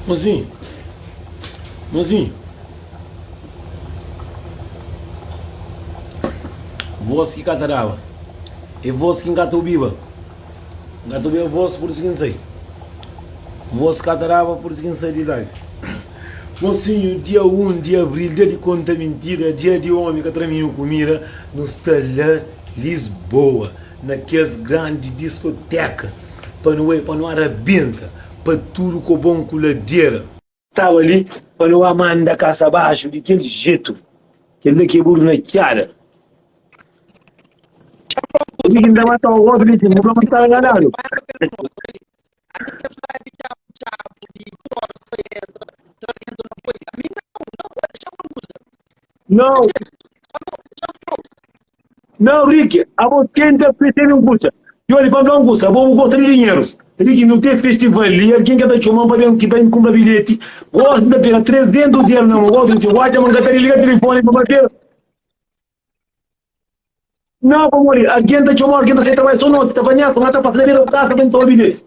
Mozinho, mozinho. Vós ki ka ta daba, é vós ki N ka ta obiba. N ka ta obiba vós, pur isu ki N sai. Vós ka ta daba, pur isu ki N sai di live. Mozinho, dia 1 di abril, dia di konta mintira, dia di omi ka tra minhu kumida, nu sta la Lisboa, na kes grandi diskoteka, pa nu bai, pa nu arabenta. Pa tudu kobon ku ladera. Staba li pa nu ba manda kasa baxu di kel jetu. Kel la ki é buru na txada. Ki N ta matau gosi li si bu fla ma N staba nganadu. Nau. Nau, Ricky, abo tenta percebi un kusa. I oli, pa N fla un kusa, abo bu gosta di dinherus. Ricky, nu ten festival li, algen ka ta txoma-m pa ben ki pa N kunpra bilheti. Gosi N ta pega 300 eru na mon. Gosi N txeu, odja ma N ka ta liga tilifoni pa papia. Nau, pamodi algen ta txoma-u, algen ta sai trabadja so noti, ta fla, Nelson, N ta pasa na bera bu kasa pa N toma bilheti.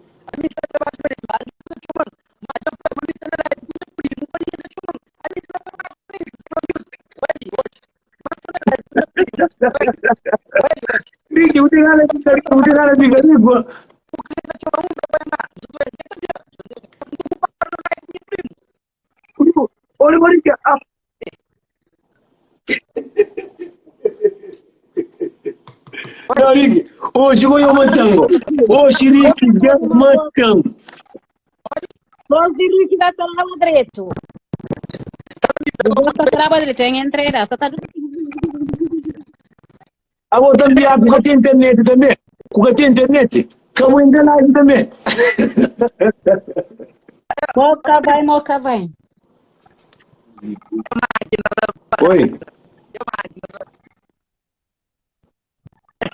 Ricky, bu ten gana di bu ten gana di fika riku? Olha, Ricky, ah. Não, Ricky, hoje eu matango. Hoje, Ricky, já matango. Voz di Ricky ta traba dretu. Voz ta traba dretu, en entreda. Ta ta Abo tambi, ah, ku ka ten internet tambi. Ku ka ten internet. Ka bu entra live tambi. Moca vai, moca vai. Oi.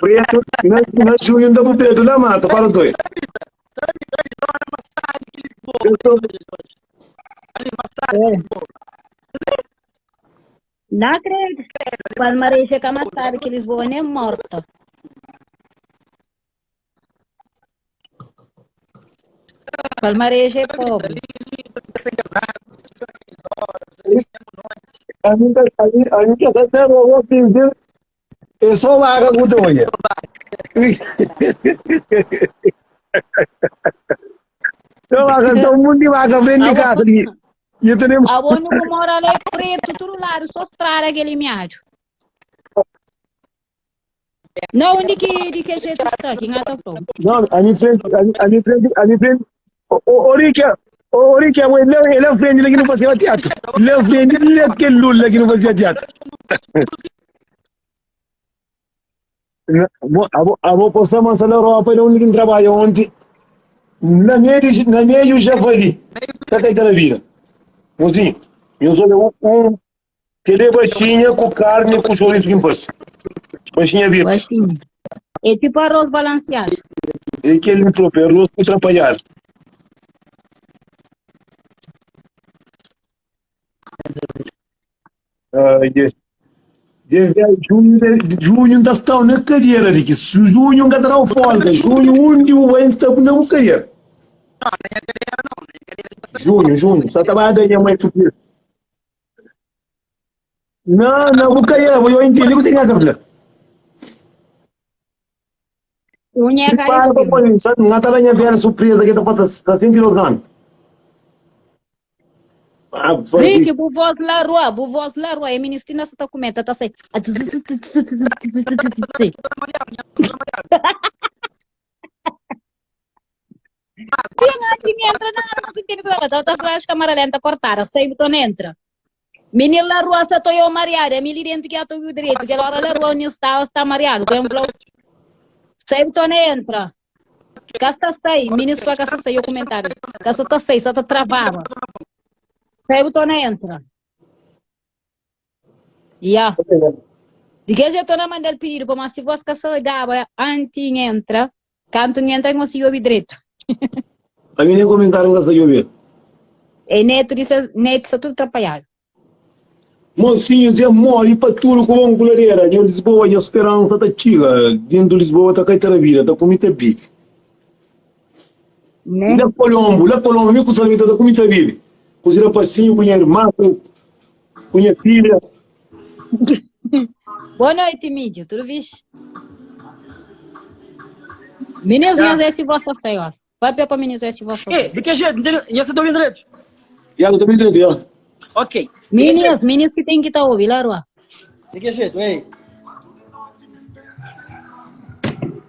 Preto, na, na junho anda pro preto na mata, fala toi. Eu tô, Não acredito. Palmarés é que mais sabe que Lisboa nem morta. Palmarés é pobre. a mim, a mim, a mim, a mim, é só vaga com tonha. Só vaga, então um monte de vaga frente de casa. E eu também. Abo não mora lá é preto, tudo lado, só estrada aquele miado. Não, onde que de que jeito está aqui, não tá Não, a minha frente, a minha frente, a minha frente. Ô, Rick, ô, Rick, ele, ele é frente lá que não fazia teatro. Ele é frente, ele é aquele Lula que não fazia teatro. Abo posta mansa na Europa e onde que trabalha ontem. Na meio, na meio javali. Tá caída na vida. Mozinho, eu sou um Kele baixinha ku carne ku chouriço ki faz. Baixinha bir. Baixinha. É tipo arroz balanceado. É aquele próprio arroz com atrapalhado. Ah, de, de, junho, de, junho ainda está na cadeira, Rick. Junho não está folga. Junho, onde o bem está na cadeira. Junho, junho. Só estava a ganhar mais surpresa. Não, não, bu cadeira, eu entendi o que você quer falar. Unha Prepara para carisma. pôr, sabe? Não está lá minha velha surpresa que está passando, está sempre usando. Ah, Rick, foi. bu voz lá rua, bu voz lá rua. E ministrina se tá comenta, tá sei. Sim, antes entra na não se entende que tá tá flash câmera lenta cortada, sei botão entra. Menino lá rua só tô eu mariado, é mili dentro que eu tô o direito, que hora lá rua onde está, está mariado, tem um flow. Sei botão entra. Casta sai, menino só casta sai o comentário. Casta tá sai, só tá travava. Sei botão entra. Ya. De que jeito na mandar pedido, mas se você caça dava antes entra, canto entra não se ouve direito. A mim nem comentário não está ouvir. É neto disse, neto está tudo atrapalhado. Mocinho dizia morre para tudo com uma coladeira. Nho Lisboa, nho Esperança tá tchiga. Dentro de Lisboa tá cair na vida, tá comida bife. Né? La Colombo, la Colombo, mi com salmita tá comida bife. Ku si rapasinhu, ku nha irma, ku nha filha. Boa noite, Mídio. Tudo fixe? Meninos, nhos é se vossa sai, ó. Papia pa meninos é se vossa sai. De que jeito? Nhos ta obi direito? Ya, nu ta obi direito, ya. Ok. Meninos, meninos que tem que ta obi lá, rua. De que jeito, ei?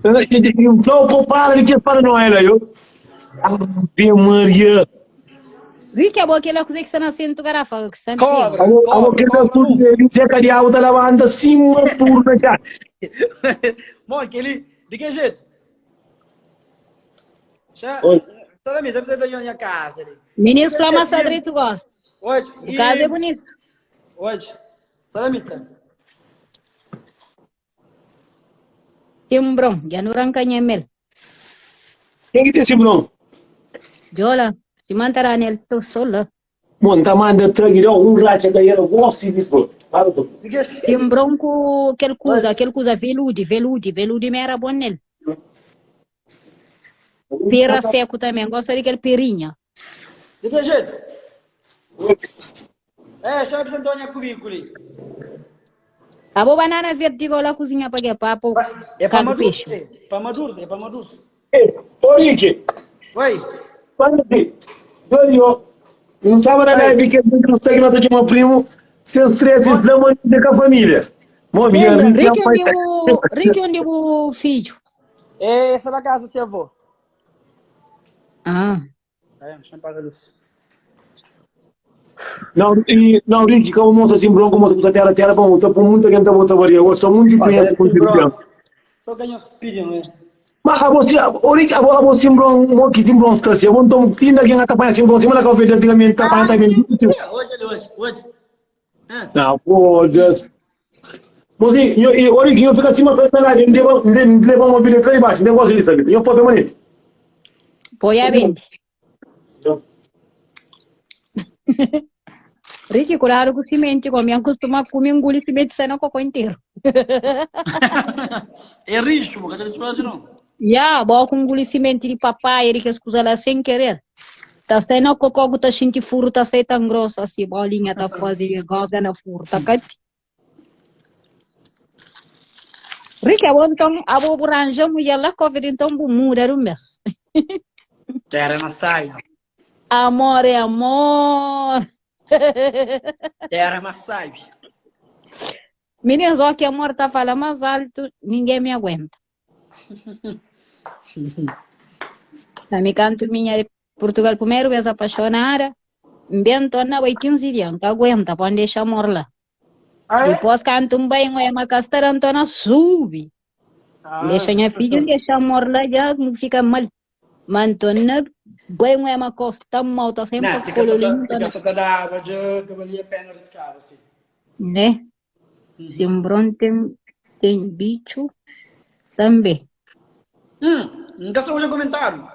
Não, pô, para de que paranoia lá, eu. Ave Maria. Ricky, abo kela kuze ki sta na sentu garafa ki sta Cobra, Abo, abo cobra, kela cobra tudo nu. de Zé Cadiabo ta levanta cima puro na tchá. Bom, aquele, de que jeito? Já, Oi. sabe, sabe, sabe da minha casa ali. Meninos fla ma sta dretu gosta. Hoje, O caso é bonito. Hoje, salamita. Timbron, dja nu ranka nha mel. Ken ki ten simbron? Djola, si manta da nel to so la. Mo nta manda tag da un ratxa ka era gosi di flor. Para to. Timbron ku kel kuza, kel kuza veludi, veludi, veludi mi era bon nel. Pera seku também, gosta di kel perinha. Di que jeito? É, xa apresentou nha cubículo ali. Abo banana verde igual a cozinha pa que papo É pa caldo maduro, peixe. é pa maduro, é pa maduro. Ei, ô Ricky, Oi. fala assim, Dorio, não estava na live que a gente não está aqui, nós temos um primo, sem stress, inflama com a família. Bom, minha amiga, Ricky onde o Ricky onde o filho? É essa da casa, seu avô. Ah. É, deixa eu apagar a luz. Não, e, não, Ricky, como moça assim, bronco, moça com terra, terra, bom, tá por muita gente bota varia, eu gosto muito de conhecer com o Só ganha speed, não é? Mas a você, o Ricky, a você simbron, mo que simbron está assim, eu não ainda quem atrapalha simbron, cima da calça antigamente atrapalha também. Hoje, hoje, hoje. Não, foda-se. Mas, e, o Ricky, eu fico acima da pelagem, me leva, me leva uma bilhete lá embaixo, negócio disso aqui. Eu posso maneiro. Põe a vende. Ricky, cuidado com semente, como eu costumo comer engole semente sai no cocô inteiro. É risco, porque eles fazem não. Ya, bom com engole semente de papai, ele que escusa lá sem querer. Tá saindo cocô, tá sentindo furo, tá saindo tão grosso assim, bolinha tá fazendo, goza na furo, tá cati. Ricky, abo então, abo buranja mulher lá, covid então, bu muda do mês. Terra na saia. Amor é amor. Terra na saia. Meninos, ó que amor tá falando mais alto, ninguém me aguenta. Na mi canto minha Portugal primeiro vez apaixonada, bem torna vai 15 dias, não aguenta, pode deixar amor lá. Ah, é? Depois canto um bem, é uma castara, Antona sube. Ah. Deixa minha filha, deixa amor lá, já fica mal. Mas Antona, bem, é uma costa mal, tá sempre Não, se que essa colorinho, se que essa da água, já que valia a pena arriscar, assim. né? Simbron tem, tem bicho também. Nunca só hoje comentário.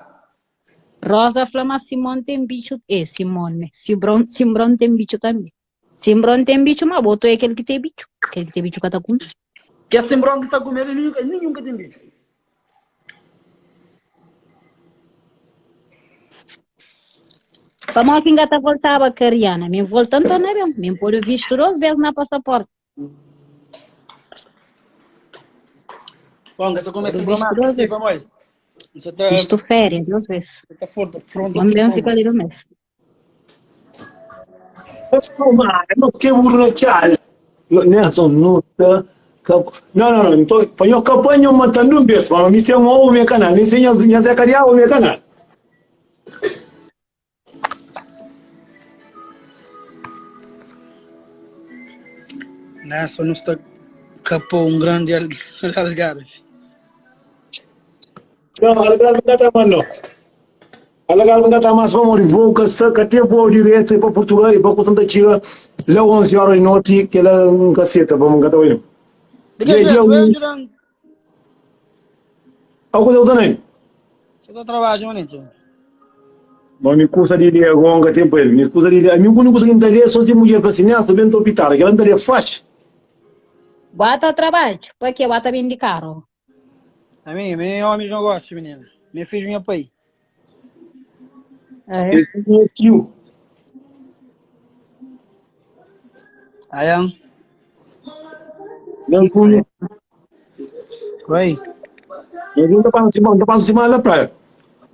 Rosa fala, mas Simone tem bicho. É, Simone. Simbron, Simbron tem bicho também. Simbron tem bicho, mas botou é aquele que tem bicho. Aquele que tem bicho catacum. Que esse bronco que está comendo, ele nenhum que tem bicho. Para que engata voltava, Cariana. Me voltando, não é bem. Me pôr visto duas vezes na passaporte. Bom, que você começa a Visto bromar, duas sim, vezes. vamos aí. Você tá, Isto férias, duas vezes. tá forte, fronte. Vamos bem ficar ali no mês. Não fiquei burro na tchá. Nelson, não tá. Não, não, não. Então, para eu campanha matando um beijo, mas me tem um ovo meu canal, me tem as minhas caria o meu canal. Nelson não está capou um grande algarve. Não, algarve não tá mano. Algarve não tá mais vamos de voo, que se que tem voo direto para Portugal e para Santa Chica, lá 11 horas da noite, que lá um caceta, vamos cantar hoje. De que Dia, dia, jeito? um- Durante. Algo coisa também. Você tá trabalhando, manito? Mas me custa de ler gonga tempo ele, me custa de ler. A mim quando custa de ler só de mulher fala assim, Nelson, bem tô pitada, que ela não ler fácil. Bota trabalho. Para quê? Bota bem de carro. A mim, meu homem não gosta, menina. Meu filho, minha pai. É. Ele tem tio. Ayan. Não com. Oi. Eu não passo semana, não passo semana na praia.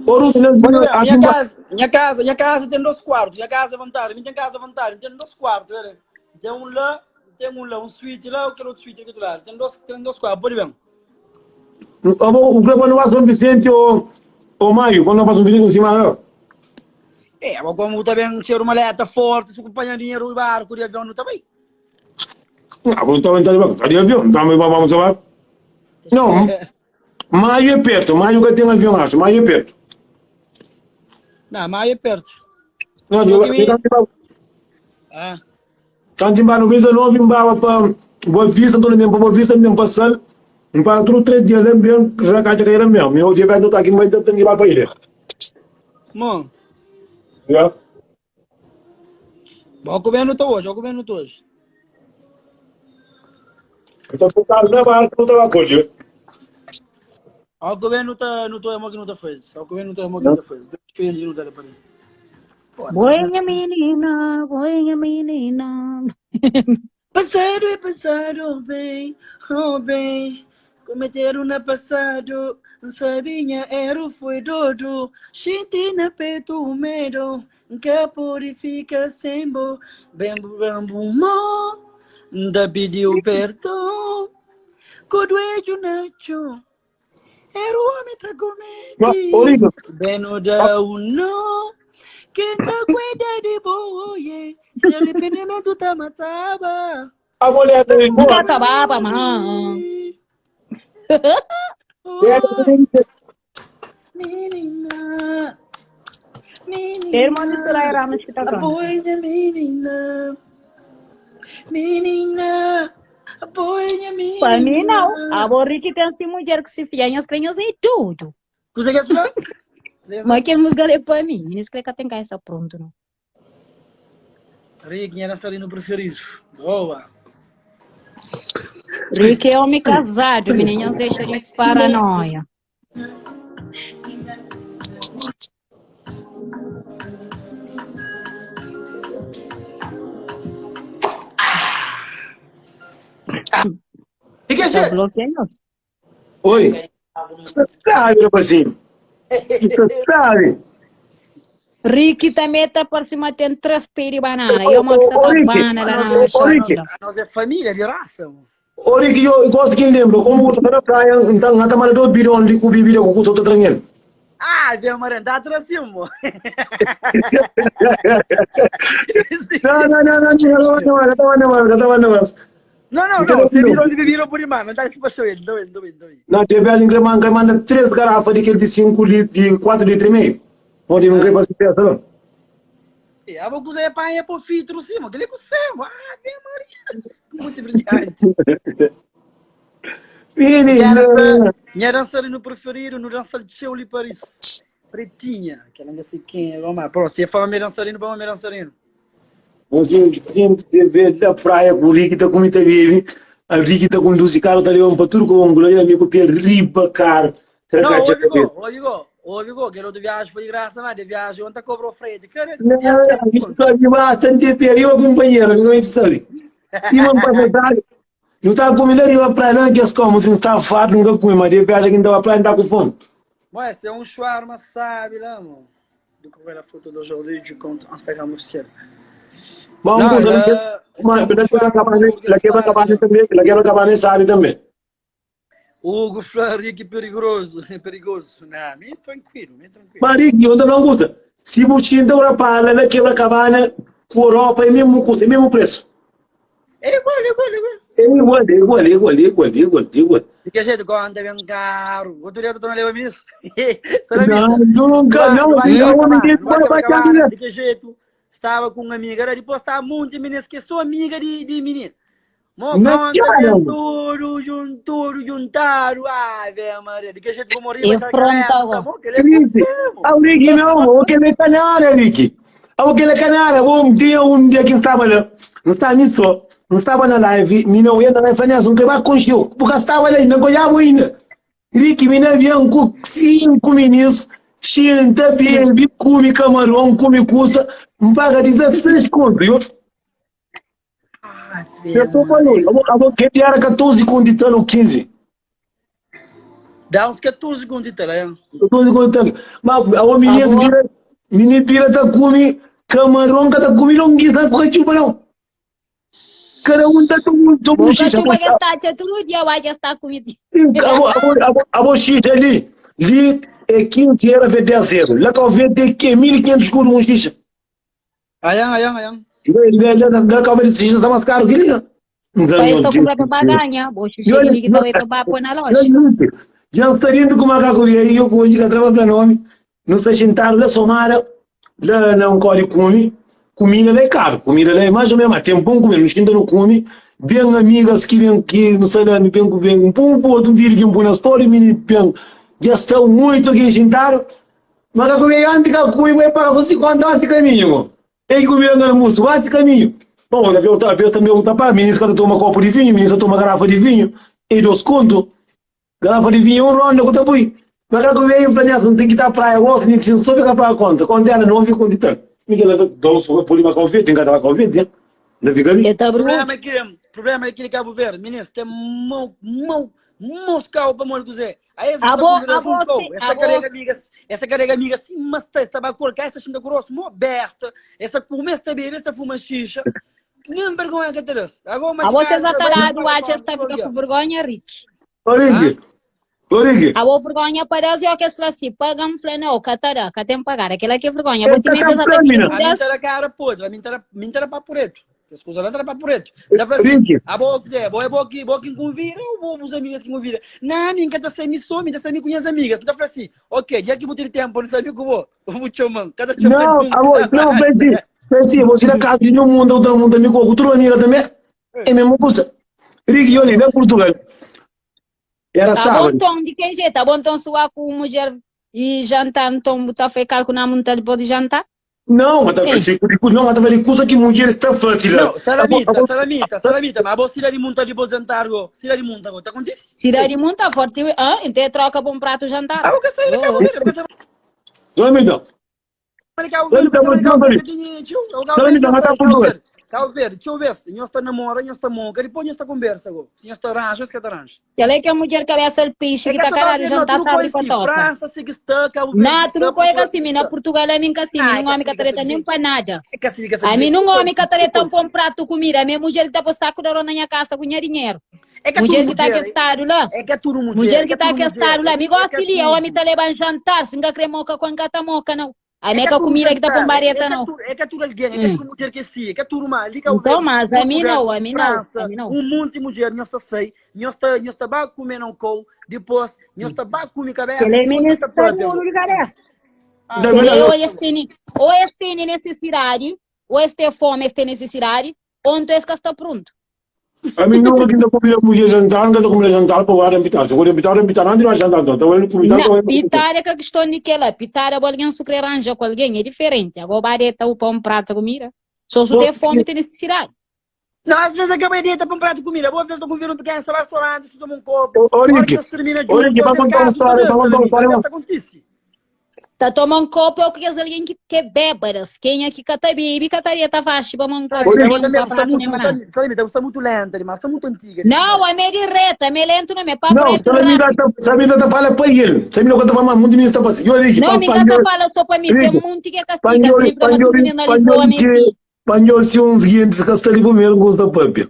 Ouro, não, Olha, minha casa, minha casa, minha casa tem dois quartos, minha casa é vontade, minha casa é vontade, tem dois quartos, olha. Tem um lá, tem um lá, um suíte lá, aquele outro suíte aqui do lado. Tem dois quartos, pode ver. O quando vai São Vicente ou ou Maio, quando vai São Vicente com semana não. É, mas como também cheiro uma leta forte, se acompanha dinheiro do barco de avião não tá bem. Ah, bom, também tá de barco, tá de avião, também vamos lá. Não, Maio é perto, Maio que tem avião, acho, Maio é perto. Não, Maio é perto. Não, eu, eu, Ah. Kantu N ba no 19 N baba pa Boa Vista, N torna ben pa Boa Vista, N ben pa Sal, N para tudu 3 dia la, N ben já katxa ka era meu. Mi odja ben ta ki N bai ta ten ki ba pa ilha. Mon. Ya. Bo ku ben nu ta oji, bo ku ben nu ta oji. N ta fokadu na barku, nu ta ba kodje. Ó ku ben nu ta nu ta oja mo ki nu ta faze. Ó ku ben nu ta oja mo ki nu ta faze. Deus pende ki nu ta da pa li. Boa menina, boa menina. Passado é passado, bem, oh bem. Cometeram na passado, sabinha era foi dodo. Senti na peito o medo, que purifica sem bo. Bem, bambu, mo, da pediu perdão. Codoejo nacho, Era o homem tá Mas, ô, comete. Rico, Beno dá o não. Quem tá cuida de boa, yeah. Se arrependimento tá matava. a mulher da Nunca Lisboa, acabava, mas. Oi, menina. Irmão de Soraya Menina. Ramos que tá falando. Apoia, menina. Menina. Apoia, Para mim, não. menina. A borrique tem assim mulher que se fia em os crenhos e tudo. Você quer falar? Mas aquele música é para mim. Eles creem que tem que estar pronto, não. Rick, minha dançarino preferido. Boa. Rick é homem casado, menininhos deixa de paranoia. E que Já é? bloqueou. Oi, você sabe, rapazinho. Você sabe. Rick também tá por cima tem três pés de banana. Eu Ô, uma que está ô, Rick, banana lá na ô, Rick, chota. Nós é família de raça. mano. ô, Rick, eu gosto que lembro, como eu tô na praia, então, não tá mais do bidon ali com bebida, com o outro tranquilo. Ah, vem Maré, dá atrás sim, mo. Não, não, não, não, não, não, não, não, não, não, não. Não, não, não. Você virou de bebida por irmã, não dá esse pastor ele, não, ele, não, ele, não. Não, teve ali que manda, manda três garrafas de aquele de 5 litros, de 4 litros e meio. Onde não quer fazer festa, não. E a bocuza é pai é por filtro, sim, mo. Que ele é com você, mo. Ah, vem Maria. Muito brilhante. Minha Menina! dança, minha dançarina preferido no dança de show ali Paris. Pretinha, que ela não sei quem é, vamos lá. Pronto, se é fala meu dançarino, vamos meu dançarino. Assim, gente, vê da praia com o Rick tá com muita bebê. A Rick tá com 12 carros, tá levando para tudo com o ângulo, amigo, pé riba, cara. Será Não, que ô a amigo, ô amigo, ô amigo, que outra viagem foi de graça, mas de viagem ontem cobrou frete. Cara, Não, dia sete isso conto. tá de bastante perigo, companheiro, não é sabe. Se não passa não tá comendo ali uma praia, não, que as como, se está farto, nunca come, mas de viagem que não tá praia, não tá com fome. Ué, c'est um shawarma, sabe lá, mano. Découvrez la photo d'aujourd'hui du compte Instagram officiel. Mas Não, uma coisa, ela- mas é um la quebra cabana, la quebra cabana também, la quebra cabana sabe também. Hugo Fleury, perigoso, perigoso. Não, meio tranquilo, meio tranquilo. Mas Rick, eu não gosto. Se você ainda uma pala, la quebra cabana, com Europa é mesmo custo, é mesmo preço. É igual, é igual, é igual. É igual, é igual, é igual, é igual, é igual, é igual. De que jeito, quando é bem caro. Outro dia eu tô levando isso. Será Não, nunca, não, não, não, vai vai De que jeito? Estava com uma amiga, era depois estava muito meninas que sou amiga de, de menina. Mo Não, conta tchau. tudo, junto, tudo, juntado. Ai, velho, Maria, de que jeito vou morrer? E frontal. Rick, ah, Rick, não, o que é canara, Rick. Ah, o que é canara, um dia, um dia que estava lá, não estava nisso, não estava na live, me não ia na live, falei, não queria concheu, porque estava lá, não olhava ainda. Rick, me não havia com cinco meninos, xinta, bebe, come camarão, come cuça, me paga 16 conto, viu? Eu tô falando, abo, abo que era 14 conto e tal ou 15. Dá uns 14 conto e tal, é? 14 conto e tal. Mas a menina Abo. vira, menina vira tá come camarão, que tá come longuiça com cachupa não. Cada um tá tomando um Boca xixa. chupa que está tchê tudo dia vai que está comida. Abo, abo, abo, abo xixa ali, ali é 15 euros, é 10 euros. Lá que eu vejo é que é 1500 escudo um xixa. Ayan, ayan, ayan. Lá que eu vejo xixa tá mais caro que ali. né? País está comprando para ganhar. Bo xixi ali que tá aí para pôr na loja. Já está rindo com o macaco e aí eu hoje que trabalho para nome. Não está sentado lá somada, lá não colhe come. Comida lá é caro, comida lá é mais ou menos, mas tem bom comer, nos quinta não come. Bem amigas que vem que não sei lá, bem bem um pum outro vídeo que um põe na história, mini bem. Já estão muito aqui sentado. Macaco veio antes que come, vai pagar 50 horas de caminho. Tem que comer no almoço, vai esse caminho. Bom, eu eu também um tapa, ministro que toma copo de vinho, ministro toma garrafa de vinho, e dos conto. Garrafa de vinho, um ronda com tapui. Mas quando veio para não tem que estar praia, gosto, nem se soube que pagar conta. Quando ela não fica com tanto. Miguel, dou só por uma convite, tem que dar convite, né? Não fica ali. Ele tá O problema bruto. é que, problema é que de Cabo Verde, ministro, tem mão, mão, moscau para morrer com Zé. Aí essa Abo, tá abo, com se- essa abo. carrega amigas, essa carrega amiga assim, mas tá, essa bacor, que essa xinga grosso, mó besta, essa come, essa bebe, essa fuma xixa. Nem vergonha que te Agora, mas A vocês cara, atarado, trabalha, acha está fica com vergonha, Rich. Ô, Rick, ô, Rick, A boa vergonha para Deus é o que eles falam assim, pagam, falei, não, catará, que tem que pagar. Aquela que é vergonha. Ele Vou te tá meter essa comprando, filha menina. A de mim Deus. tá na cara podre, a mim tá mim tá papo reto. As coisas lá tá papo reto. Dá pra assim, Rick, a boa quiser, boa é boa que boa quem convida, ou boa os amigas que convida. Não, mim que tá sem missão, mim tá sem com minhas amigas. Dá pra assim, ok, dia que vou ter tempo, não sabe como vou. Vou chamar, cada não, amor, não, Franci, Franci, você na casa de um mundo, outro mundo, amigo, outro amiga também, é mesmo coisa. Rick, olha, vem Portugal. Era Tá bom sábado. tom de quem jeito, tá bom tom suar com mulher e jantar, então botar fecar com na montanha depois de jantar. Não, mas tá, Ei. não, mas tá vendo coisa que mulher está fácil. Não, salamita, salamita, salamita, mas você de monta de bom jantar, go. Sila de monta, go. Tá acontece? Cidade de monta forte, ah, então troca para um prato jantar. Ah, o que sai de Cabo Verde, o que sai Salamita, de Cabo Verde, o que sai de Cabo Verde, tio, o Cabo Verde, Salamita, mas tá Portugal. Cabo Verde, deixa eu ver, se nós está namora, nós está monca, depois nós está conversa, go. Se nós está arranjo, está arranjo. Ela é que a mulher cabeça de peixe É que tá caralho jantar tá de patota. França, se que está, Cabo Verde. Na está, truco é que Portugal, assim, na está. Portugal é mim que assim, Ah, é não homem que que treta assim, nem para nada. É que assim, que assim, A mim não homem que treta Depois. para um prato comida, a minha mulher que tá para saco da na minha casa com dinheiro. É que é Mulher tudo que tá mulher, que estado lá. É que é tudo mulher. Mulher é que tá tudo que estado mulher, lá, é me que é gosta ali, tudo. homem tá levando jantar, se não quer moca com gata moca não. A É minha que é que tudo comida que tá jantar, com bareta é que é não. tudo- É que é tudo alguém, é que é Hum. tudo mulher que sim, é que é tudo uma. Ali Cabo Então, Verde, mas a mim Portugal, não, a mim não, França, a mim não. Um monte de mulher, nós sei, nós tá, nós tá ba comer não com, depois nós tá ba comer cabeça, Ele é depois nós tá ministro próprio. do galera. Tá vendo? Ou eles têm, ou eles têm necessidade, ou eles têm fome, eles têm necessidade, ou então eles que estão pronto. A mim nunca que ainda comida mulher jantar, nunca comida jantar para o ar habitar. Se eu habitar, habitar, não vai jantar, então. Então, eu comida, Não, pitar é que a questão de que ela, pitar é alguém se querer arranjar com alguém, é diferente. Agora bareta o pão prato comida. Só se tem fome tem necessidade. Não, às vezes acaba de dieta para um prato de comida. Boa vez estou com um pequeno, só vai restaurante, se toma um copo. Ô, ô, Hora Rick, que eles terminam ô, Rick, junto, vai contar uma história, vai contar uma história, Isso acontece. Tá tomando um copo é o que quer alguém que, que é bêbadas. Quem aqui cata bebe, cataria tá fácil para um copo, Eu nem um também está prato, muito, nem nada. sabe, está muito lenta, mas está muito antiga. Não, a meio reta, a meio lento não é papo Não, reto Salamita rápido. tá, Salamita tá fala para ele. Salamita tá falando muito nisso, tá passando. Eu Rick, Não, me engana fala só para mim, tem um monte que é castiga, Panhol, sempre uma panhol, menina na Lisboa, panhol, mentir. panhol, se uns guiantes que está ali primeiro gosta da papia.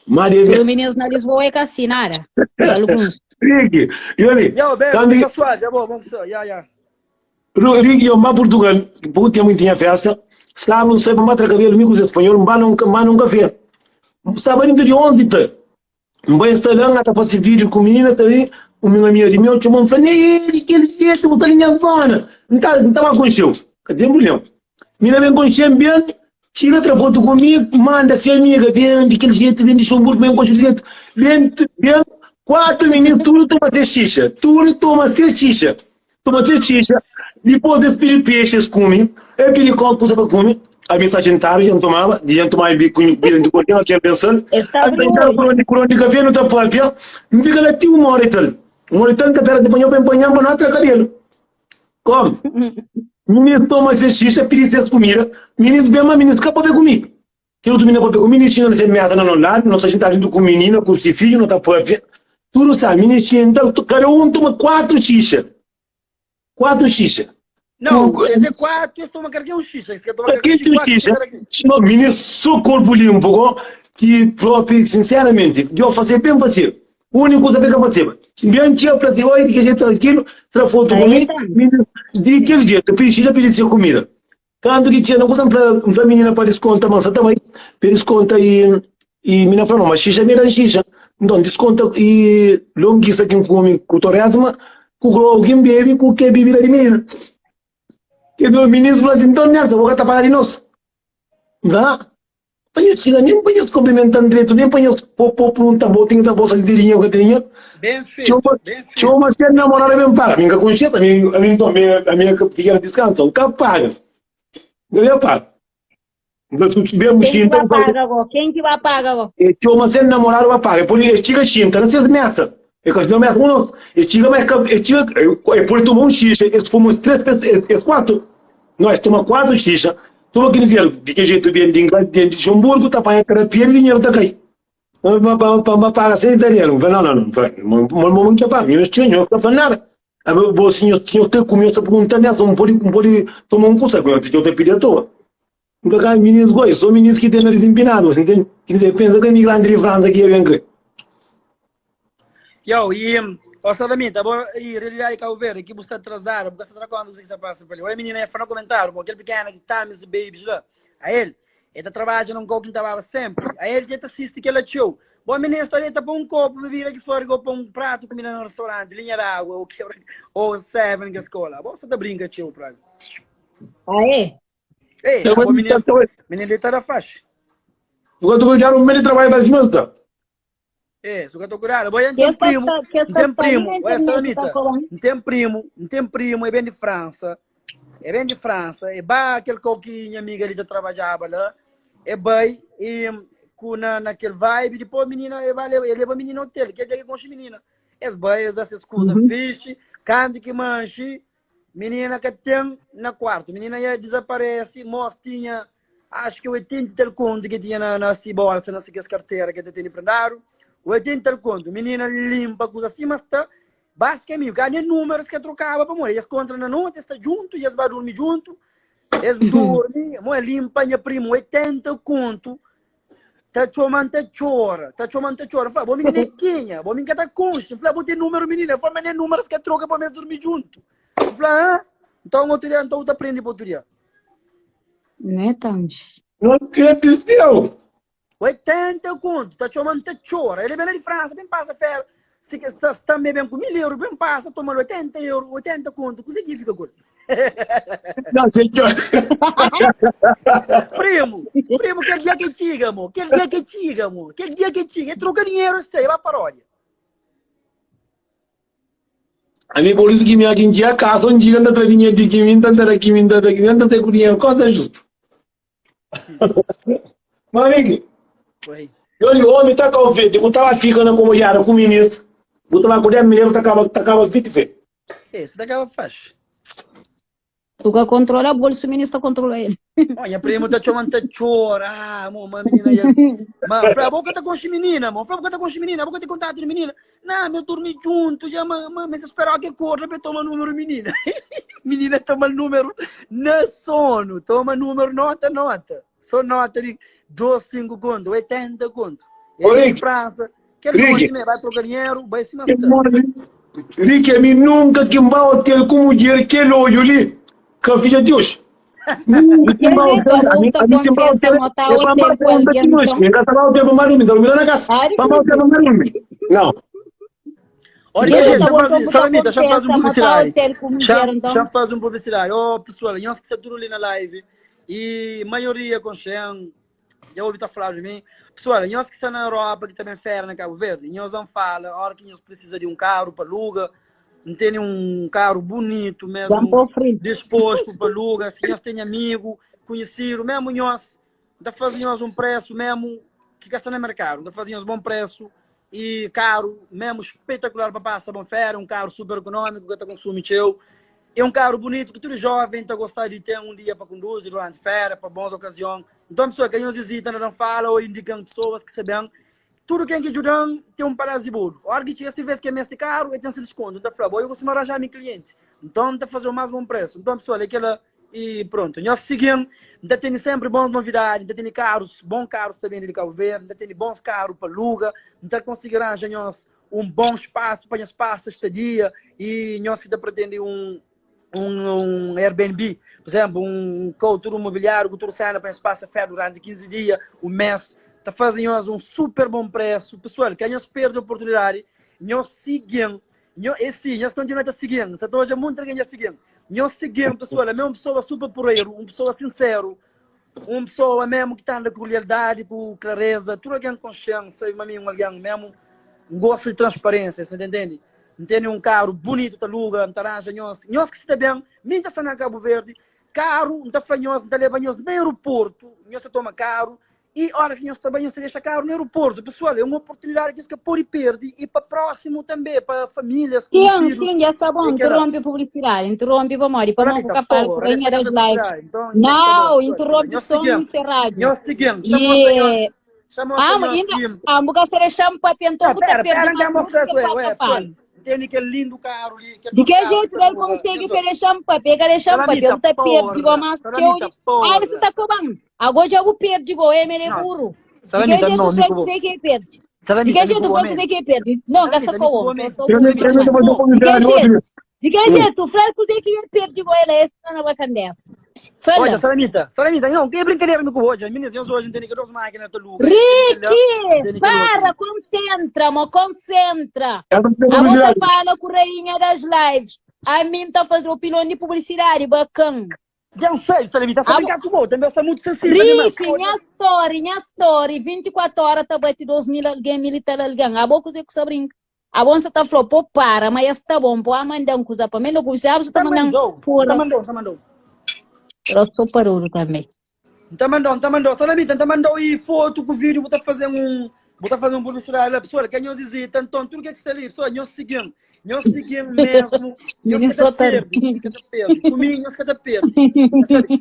Maria, Os meninos na Lisboa é assim, nada. Alguns. Rick, e olha, Yo, bem, quando- fica suave, já bom, vamos só, ya, ya. Rick, euมาPortugal, pouco tempo tinha festa, estava não sei para matar cabelo, amigos espanhol, mas não, mas num café. Estava indo de 11, tá? Um bem instalando, até fazer vídeo com menina também, o meu amigo de meu chamou, falei, ele, aquele jeito, botar ali na zona. Não tá, não tava com seu. Cadê o problema? Menina vem com cheio bem, tira outra foto comigo, manda se amiga, bem, daquele jeito, bem de Luxemburgo, bem com jeito, bem, bem, quatro meninos, tudo toma ser xixa, tudo toma ser xixa, toma ser xixa, depois eles pedem peixe, eles comem, eu pedi qualquer coisa para comer, a mim está jantar, já não tomava, já não tomava, com de cordão, tinha pensando, Está a pensar por onde, por onde café não está própria, não fica lá, tinha uma hora e tal, uma hora e tal, que pera de banho, bem banho, para não ter cabelo. Como? Ministro toma esse xixa, pedi essas comida, ministro bem, mas ministro capaz de comer. Kel otu minina papia ku mi, xinta na se mesa na no ladu, no sta xintadu djuntu ku minina ku si fidju, no ta papia, tudu sa, minina xinta, kada un toma 4 xixa, 4 xixa. Não, ku, es é 4, es toma kada ken un xixa, es ka toma kada ken un xixa. No, minina so korpu limpu go, ki propi, sinseramenti, Deus fase ben fase. Uniku kuza ki ka faseba, ben txia fla si, oi, di kel jetu trankilo, tra fotu ku mi, minina, di kel jetu, pidi xixa, pidi se kumida. Kantu ki txena kusa, N fla, N fla minina pa diskonta ma N sa ta bai pa diskonta i i minina fla no ma xixa mi da xixa. Nton diskonta i longisa ki N kume ku toresma, ku grogu ki N bebe ku ke bibida di minina. Ke minina fla si, nton Nelson bo ka ta paga di nos? N fla, ah. Pa nhos txiga nen pa nhos konprimenta-m dretu, nen pa nhos po pergunta-m, bo ten ta bolsa di dinheru ka ten dinheru? Ben fetu, ben fetu. Txoma se namorada ben paga. Mi ka konxe, ami ami nton ami ami ka fika na diskansu, N ka paga. N ka ben paga. N fla su ben bu Ken ki xinta, ba paga go? Ken ki ba paga go? E txoma se namorada ba paga. E pode, es txiga xinta na ses mesa. E ka xinta na mesa ku nos. E txiga ma e ka e txiga e pode toma un xixa, es fuma es 3 es 4. No, es toma 4 xixa. Toma ki dizer, di ki jetu ben di Inglaterra, di Luxemburgo, ta panha terapia di dinheru ta kai. Pa pa pa paga sem italiano. Fala, não, não, não. Fala, mo mo que pa, nhos tinha, nhos ka fala nada. A meu bo senhor, senhor te comi, sta pergunta nessa, um pode, um pode tomar um cusa, eu te eu te pedi à toa. Nunca cá meninos goi, só meninos que tem nariz empinado, você entende? Quer dizer, pensa que imigrante de França que ia bem crer. Yo, e ó Salamita, bo e realidade de Cabo Verde, que bu sta atrasado, bu ka sta tra conta do que sta passa pa ali. Oi menina, é fala no comentário, bom, aquele pequeno que tá mis babies lá. A ele, ele tá trabalha num copo que tava sempre. A ele já tá assiste que ela tcheu. Bom, menina está ali tá pa um copo bebida que fora, ou pa um prato comida no restaurante, linha d'água, ou que ou seven que escola. Bom, você tá brinca tcheu pra. Ah, é? Ei, Tá bom, bom, menina, tá bom. menina tá da faixa. Eu tô cuidando um meio de trabalho das mãos, tá? É, su ka ta kuradu. Bo, N ten primo, N ten primo, oi, Salamita, N ten primo, N ten primo, é ben di Fransa, é ben di Fransa, é ba kel kau ki nha amiga li ta trabadjaba la, é bai e ku na, na kel vibe, dipôs minina, é ba leba, é leba minina hotel, kel dia ki konxe minina. Es bai, es da ses kuza fixe, kantu ki manxi, Minina ka ten na kuartu. Minina ia dizaparese. Mos tinha, axu ki 80 i tal kontu ki tinha na, na si bolsa, na si kes kartera ki ta tene prendadu. 80 i tal kontu. Minina limpa kuza sima sta. Bas kaminhu, ka nen numerus ka trokaba pamodi es kontra na noti, es sta djuntu, es ba durmi djuntu. Es durmi, mo limpa nha primu 80 kontu. Ta txoma-m ta txora, ta txoma-m ta txora. N fla, bo minina é kenha? Bo mi N ka ta konxe. N fla, bo ten númeru minina? El fla, ma nen númeru es ka troka pa mes durmi djuntu. N fla, hã? Nton otu dia, nton bu ta prende pa otu dia. Né, Tanji? Meu Deus do céu! 80 kontu, ta txoma-m ta txora. El é ben la di Fransa, ben pasa féra. Si ke sta, sta me ben ku 1000 euru, ben pasa, toma-l 80 euru, 80 kontu. Kuzê ki fika ku el? Não, senhor. Primo, primo, kel dia que txiga, mo. Kel dia que txiga, mo. Kel dia que txiga. E troca dinheiro, e sai, ba paródia. A mim por isso que minha quem dia casa um dia anda tra dinheiro de que mim tanta da que mim tanta que mim tanta com dinheiro conta justo. Mas amigo, Oi. eu digo, homem tá com verde, eu tava fica na comodiada com o ministro, eu tava com 10 mil euros, tá acaba, tá acaba 20 vezes. É, se daquela faz. Tu ka kontrola bolso, ministro kontrola ele. Ó, nha primo ta txoma, ta txora. Ah, mo, ma menina ia. Ma, fla, bo ka ta konxe menina, mo. Fla, bo ka ta konxe menina, bo ka tem contato de menina. Não, mas dormi junto, já, ma, ma, mas esperar que acorda para tomar número menina. menina toma número na sono, toma número, nota, nota. Só nota de 2, 5 conto, 80 conto. Ô, Ele de Rick, França, Kel Rick, noite me vai troca dinheiro, vai se que mascar. mole. Rick, a mim nunca que ba hotel com mulher, que olho ali, que filha de Deus. Nunca E que kel ba jeito, hotel, a abo mim, ta a mim se ba konfesa hotel, mo ta é para hotel ba ku conta algen de noite. nton? Ninguém tá ba hotel para marumi, dormir na casa. Ari Para ba hotel Rick. para marumi. Não. Olha, Deus deixa, ta deixa bom, fazer, bu ta Salamita, deixa fazer konfesa um mo ta publicidade. hotel ku Deixa, mulher nton? deixa fazer um publicidade. Ô, pessoal, nós que está tudo ali na live e maioria com Xen, já ouvi tá falar de mim. Pessoal, nós que está na Europa, que também fera na Cabo Verde, nós não fala, a hora que nós precisa de um carro para aluga, não tem um carro bonito Já mesmo, pô frio. disposto para aluga, se nós tem amigo, conhecido, mesmo nós, tá fazendo nós um preço mesmo que está no mercado, tá fazendo um bom preço e caro, mesmo espetacular para passar bom fera, um carro super econômico que tá consumo teu. É um carro bonito que todo jovem tá gostar de ter um dia para conduzir durante férias, para boas ocasiões. Nton pessoal, ka nhos hesita na dan fala ou indikan pessoas ki sa ben. Tudu ken ki djudan ten un padas di bolu. Ora ki txiga si vez ki e meste karu, e ten se diskontu. N ta fla, bo eu kustuma ranja mi klienti. Nton N ta faze-u más bon presu. Nton pessoal, é kela e prontu. Nhos sigi-m, N ta tene senpri bons novidadi, N ta tene karus, bon karus ta bende di Kabu Verdi, N ta tene bons karu pa luga, N ta konsigi ranja nhos un bon spasu pa nhos pasa stadia e nhos ki ta pretende un un, un Airbnb, por exemplo, un kau tudu mobiliário ku tudu sena pa nhos pasa fé durante 15 dia, un mês, ta faze nhos un super bon preço. Pessoal, ka nhos perde oportunidade, nhos siguen, nho, e sim, nhos continua ta siguen, sa ta odja monti algen dja siguen. Nhos siguen, pessoal, ami é un pessoa super porreiro, un pessoa sincero, un pessoa mesmo ki ta anda ku lealdade, ku clareza, tudu algen konxen, sabe ma mi un algen mesmo, N gosta di transparência, sa ta entende? N tene un karu bunitu ta luga, N ta ranja nhos, nhos ki sta ben, mi N ta sta na Kabu Verdi, karu, N ta fla nhos, N ta leba nhos na aeroportu, nhos ta toma karu, i ora ki nhos ta bai, nhos ta dexa karu na aeroportu. Pesual, é un oportunidadi ki nhos ka pode perde, i pa prósimu tanbe, pa famílias, Sim, konhesidos, sim, já está bom. é kela. Interrompe a publicidade. Interrompe pamodi, pa Salamita, mo ka fala por ku favor, rainha deixa das fazer lives. publicidade. Então, já está bom, Não, pessoal. interrompe Nhos som seguinte, encerrado. nhos seguinte, chama o senhor, E chama o ah, senhor ainda, seguinte. ah, bu ka sta dexa-m papia, então Não, bu ta pera, perde pera, não mais quer mostrar tudo isso, que ué, pa ué, ka pessoal. fala. Entende aquele lindo carro ali, aquele De bom que carro jeito que ele aluga. consegue Nhos te deixar-me papia? Ka deixa-me papia, Salamita, bu ta perde igual porra. mais txeu Salamita, di. Ah, ele porra. ta koban. Agora já bu perde igual, é ele é Não, burro. De que Salamita, jeito não, fla amigo bom. kuzê que ele perde? De Salamita, que amigo jeito bom, fla amém. kuzê que ele perde? Não, ka sta Salamita, com amigo bom, homem, amém. tô só Treme, burro treme, demais. depois eu De que publicidade, jeito? outro. De que jeito? Fla kuzê que ele perde igual ele é esse na bacandessa. Olha, Fala. Salamita, Salamita, não, que brincadeira amigo hoje. Meninas, eu hoje não tenho que duas máquinas de luga, tem que lá, Ricky, tem que outro. para, concentra, mo, concentra. Ela tá fazendo A moça publicidade. fala com rainha das lives. A mim tá fazendo o pilão de publicidade, bacana. Já não sei, Salamita, está a A, brincar com o também sou muito sensível demais. Ricky, nha story, nha story, 24 horas tá bate 2 mil alguém, mil e tal alguém. A boca você que sa brinca. A bom você tá falou, pô, para, mas esse tá bom, pô, mandar um coisa para mim, não publicidade, você tá Tá mandando mandou, tá porra. mandou, tá mandou. Eu sou paruro também. Tá mandou, tá mandou. Salamita, tá mandou aí foto com vídeo, vou fazer um, vou fazer um publicidade lá, pessoal, que nós hesita, então tudo que é que está ali, pessoal, nós seguimos, nós seguimos mesmo, nós Menino que tá só tá perde, nós que tá perde, comigo nós que tá perde.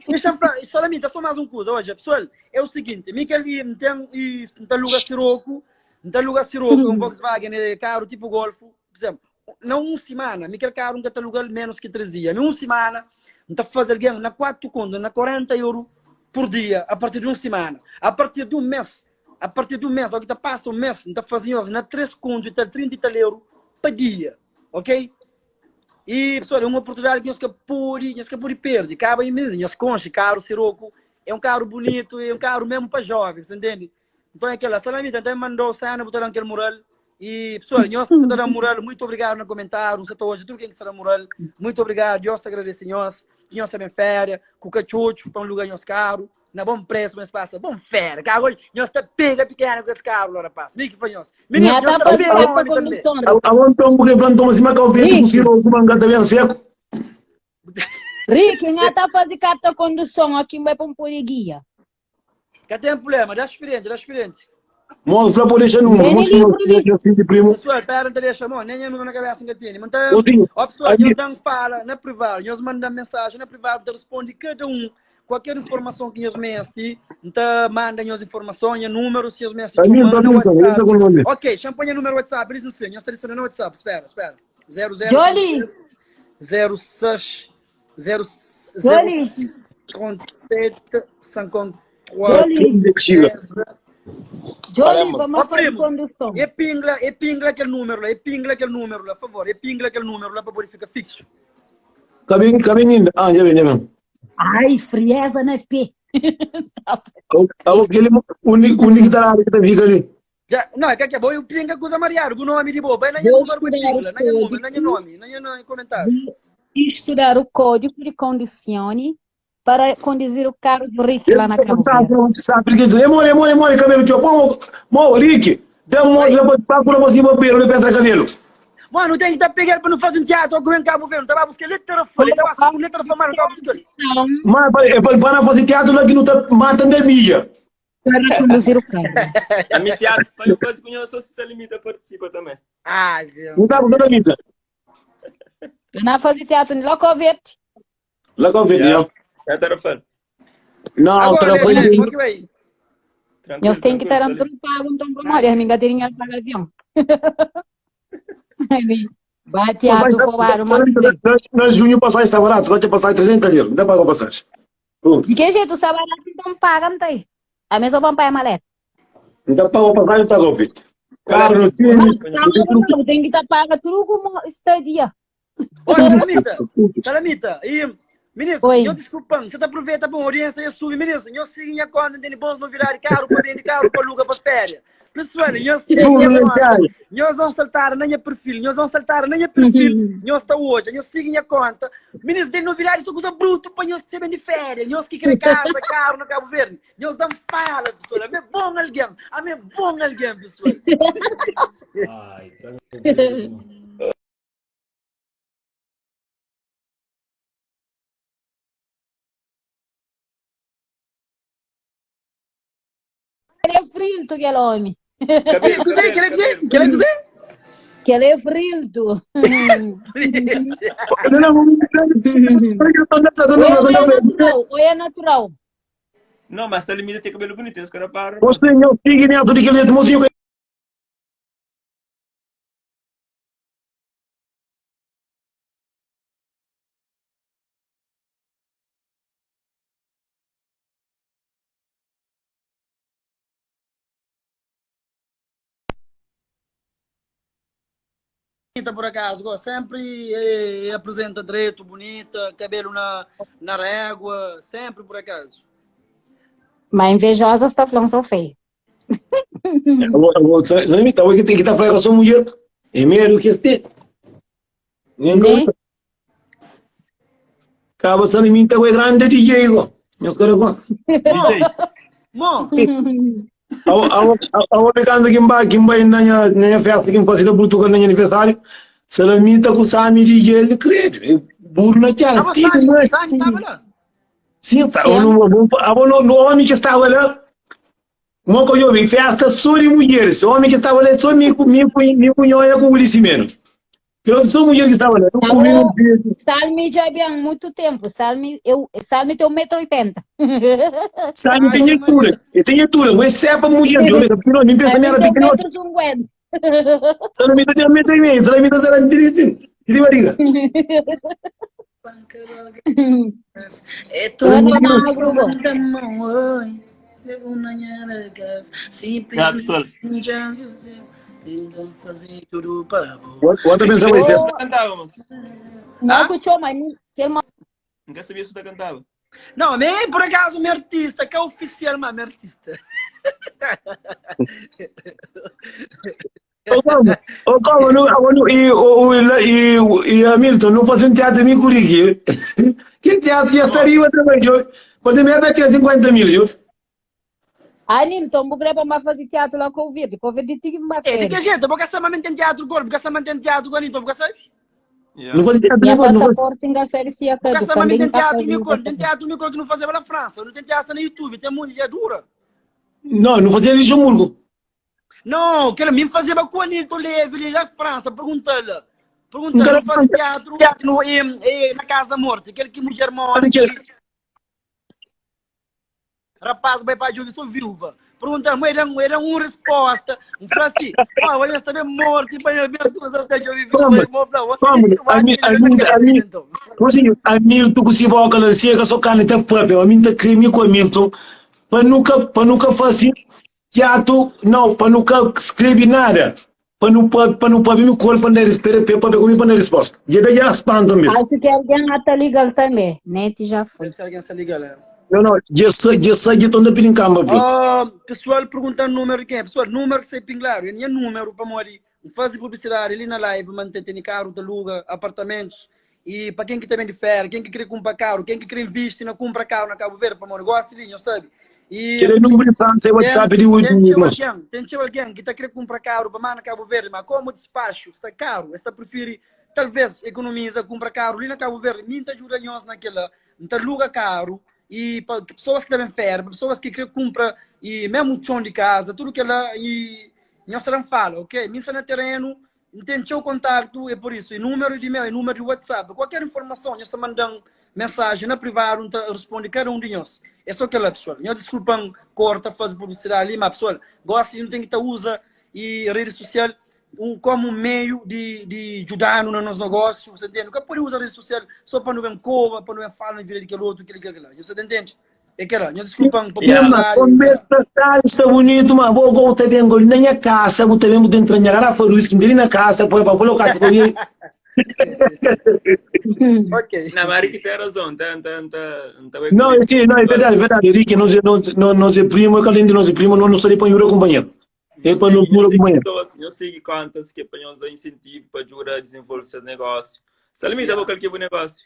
Deixa eu falar, Salamita, só mais um coisa, hoje, pessoal, é o seguinte, Miquel e tem e tá aluga Siroco, tá aluga Siroco, é um Volkswagen, é carro tipo Golfo, por exemplo, não uma semana, Miquel carro nunca tá aluga menos que 3 dias, uma semana, não tá fazer alguém na 4 conto, na 40 euros por dia, a partir de uma semana, a partir de um mês, a partir de um mês, ao que tá passa um mês, não tá fazendo na 3 conto e tal, 30 e tal euro por dia, ok? E, pessoal, é uma oportunidade que nós que pode, nós que pode perder. Acaba em mês, nós conche, carro Siroco, é um carro bonito, é um carro mesmo para jovens, entende? Então é aquela, Salamita, então mandou cena, botou aquele mural. E, pessoal, nós que está dando mural, muito obrigado no comentário, não sei hoje, tudo quem que está dando mural, muito obrigado, Deus te agradece, nós, nós também férias, com cachucho, para um lugar nós caro, na bom preço, mas passa, bom férias, carro, nós está pega pequeno com esse carro, lá, rapaz, nem que foi nós. Menino, Nha nós tá tá fazendo pega carta homem também. condução, Ricky. Agora então, porque plantou uma cima que eu vi, Ricky, conseguiu uma gata bem seco. Ricky, nha tá fazendo carta condução aqui vai para um guia. Que tem problema, dá experiente, dá experiente. Mostra pode deixar número, Vem mostra livro ali. eu assim de primo. Pessoal, pera, não te deixa, mano, nem é número na cabeça que tem. Mas tá, Outrinho, ó, pessoal, aí, nós damos fala na privado, nós mandamos mensagem na privado, te responde cada um. Qualquer informação que nós mestre, então manda nós informação, e número, se nós mestre aí, manda no então, então, WhatsApp. com o nome. Ok, champanhe número WhatsApp, eles não nós seleciona no WhatsApp, espera, espera. 00 Jolie, 06 0 Jolie, 06 37 54 Jolie, Chega. 13 Jolie, Paremos. vamos Ó fazer primo, condução. é pingla, é pingla aquele número lá, é pingla aquele número lá, por favor, é pingla aquele número lá para poder ficar fixo. Cabem, cabem ainda. Ah, já vem, já vem. Ai, frieza na P. Aquele único, único da área que tá fica ali. Já, não, é que é bom, eu pinga coisa mariado, o nome de boa, vai na minha Vou número, estudar o pingla, na minha número, na minha código, nome, na minha comentário. vou estudar o código de condicione para conduzir o carro do Rick lá na Cabo Verde. Sabe que diz, more, more, more, cabelo, tio, mo, mo, Rick, dá um Oi. monte para procura você para beiro, para cabelo. Mano, tem que estar pegando para não fazer um teatro ou em Cabo Verde, estava buscando letra folha, estava com letra folha, mas não estava buscando. Não, Mas é para fazer teatro lá que não tá matando a mídia. para conduzir o carro. A minha teatro, eu quase conheço, se limita participa também. Ai, Deus. Não tá buscando a mídia. Eu não fazer teatro no Loco Verde. Lá com o Yeah. vídeo. Já tá refere. Não, Agora, tra Lele, foi como que vai? Tranquilo, Nhos ten ki tranquilo, ta dan Salim. tudu pagu nton pamodi ami N ka ten dinheru pa paga avion. Ba tiatu fobadu ma ki bai. Na junho passagem está barato, vai ter passagem 300 euros, não dá para passagem. Pronto. Di ki jetu sta baratu nton paga ntai. Ami so pa N paga maleta. Não dá para passagem, está convite. Qual é Carro não tem, Mas não tem carro não, tem ki ta paga tudu ku estadia. Ó, Salamita, Salamita, e ministro, Oi. nho desculpa, você tá aproveita para uma audiência e sube, ministro, nho siga minha conta, tem bons novidades, carro para vender, carro para alugar para férias. Pessoal, nho siga minha conta, nho vão saltar na minha perfil, nho vão saltar na minha perfil, nho está hoje, nho siga minha conta. Ministro, tem novidades, só coisa bruto para nho ser bem de férias, nho que quer casa, carro no Cabo Verde, nho dão fala, pessoal, é bom alguém, é bom alguém, pessoal. Ai, tranquilo. Kel é friltu kel omi. Cabelo, Kuzê, cabelo, kel é kuzê? cabelo. Kel é kuzê? Kel é friltu. Ou é natural, ou é natural. Não, mas Salimita tem cabelo bonito, esse cara para. Você não siga neto de aquele mozinho. Bonita por acaso, gosto. Sempre eh, apresenta direito, bonita, cabelo na, na régua, sempre por acaso. Ma invejosa sta fla-m so feio. Salamita, o que tem que tá falando com a sua mulher? É medo que este. Nem Né? Caba Salamita é grande DJ, go. Meus caras, go. DJ, Bom, A canta que vai que vai na minha na minha festa que faz na Portugal na minha aniversário. Salamita com Sami DJ, ele crede. Burro na cara. estava Sami, Sami estava lá. Sim, tá. Eu não, vou, eu não, no homem que estava lá, como eu vi, festa só de mulheres. O homem que estava lá, só minha, minha, minha cunhada com o Ulisses mesmo. Eu sou mulher que estava lá, eu comi no peso. Salmi já bem muito tempo. Salmi, eu, Salmi tem 1,80m. Sabe, tem altura. Eu tenho altura, mas se é para mulher, eu não me penso, era Salmi tem pequeno. 1,50m. Sabe, tem 1,5m, sabe, tem 1,5m. Que barriga. É Tô tudo magro, bom. da mão, oi. Levo na minha casa. Se Ah, pessoal. precisa, fazer tudo para bom. Outra pensão vai ser. Você cantava, moço. Não, que o mas tem uma Nunca sabia se você cantava. Não, nem por acaso meu artista, que é oficial, mas meu artista. Ô, como? Ô, como? Não, não, e, o, e, e, e Hamilton, não fazia um teatro em Curitiba. Que teatro já estaria também, eu. Quando me tinha 50 mil, eu. Ah, Nilton, vou querer para fazer teatro lá com o Verde. Com o Verde tem que me É, de que jeito? Porque essa mamãe tem teatro gol, porque essa mãe tem teatro gol, então, porque sabe? Yeah. Não fazia teatro, Minha não fazia. passaporte ainda série se Porque acaba. essa mãe Também tem tá teatro fazendo Nicole, tem teatro Nicole que não fazia pela França, não tem teatro no YouTube, tem muito, é dura. Não, não fazia Luxemburgo. Não, que ele me fazia com o Anilton Leve ali na França, pergunta-lhe. Pergunta-lhe, Nunca não faz teatro no, em, em, na Casa Morte, aquele que mulher morre. que Rapaz, vai para a sou viúva. Pergunta, mas era, era uma resposta. Um fala assim, ah, olha, está bem morto, e para ver duas até de ouvir Como? Como? A mim, a mim, a mim, Mozinho, Hamilton com Siboca lá, se é só carne até próprio, a mim tá creme com Hamilton, para nunca, para nunca fazer teatro, não, para nunca escrever nada, para não para não para me corpo para não espera para comigo para não resposta. E daí já espanto mesmo. Acho que alguém está ligado também. Net já foi. Deve ser alguém se liga lá. Não, não, já sei, já sei, já estou na pirincamba, pô. Ah, pessoal perguntando número de quem é. Pessoal, número que sei pinglar. Eu tinha número para morrer. Fazer publicidade ali na live, manter tem carro, te aluga, apartamentos. E para quem que também de férias, quem que quer comprar carro, quem que quer investir na compra carro na Cabo Verde para meu negócio ali, não sabe? E Aquele número de França é WhatsApp de tem oito teu mas alguém, tem teu alguém que está querendo comprar carro para mais na Cabo Verde, mas como o despacho está caro, está prefere talvez economiza comprar carro ali na Cabo Verde, muita ajuda nós naquela, não aluga carro e para pessoas que devem férias, para pessoas que querem comprar e mesmo o chão de casa, tudo que ela e nós não fala, ok? Mim está no terreno, não tem seu contato, é por isso, e número de e-mail, e número de WhatsApp, qualquer informação, nós mandando. mensajen na privadu, N ta responde kada un di nhos. É só kel-la, pesoal. Nhos diskulpa-m korta faze publisidadi li, má pesoal, gósi nu ten ki ta uza i redi sosial un kómu un meiu di di djuda-nu na nos nogósiu, bu sa ntende? Nu ka pode uza redi sosial só pa nu ben koba, pa nu ben fala na vida di kel otu, kel-li, kel-la. Nhos sa ta ntende? É kel-la. Nhos diskulpa-m pa Yeah, ma publisidadi. konbersa sabi sta bunitu, ma bo go ta ben go li na nha kasa, bu ta ben bu ta entra nha garafa di whisky, li na kasa, poi pa pula kasa pa bi. Ok. Não, mas Ricky tem razão, tá, tá, tá, tá bem Não, comigo. sim, não, é verdade, é verdade, Ricky, nós, nós, nós, nós é primo, é que além de nós é primo, nós não está ali para ajuda companheiro. É Nós para não sigue, ajuda nós sigue companheiro. pessoas, nós sigue contas que é para nós dar incentivo para ajudar a desenvolver seus negócios. Salimita, Yeah. qual que é o negócio?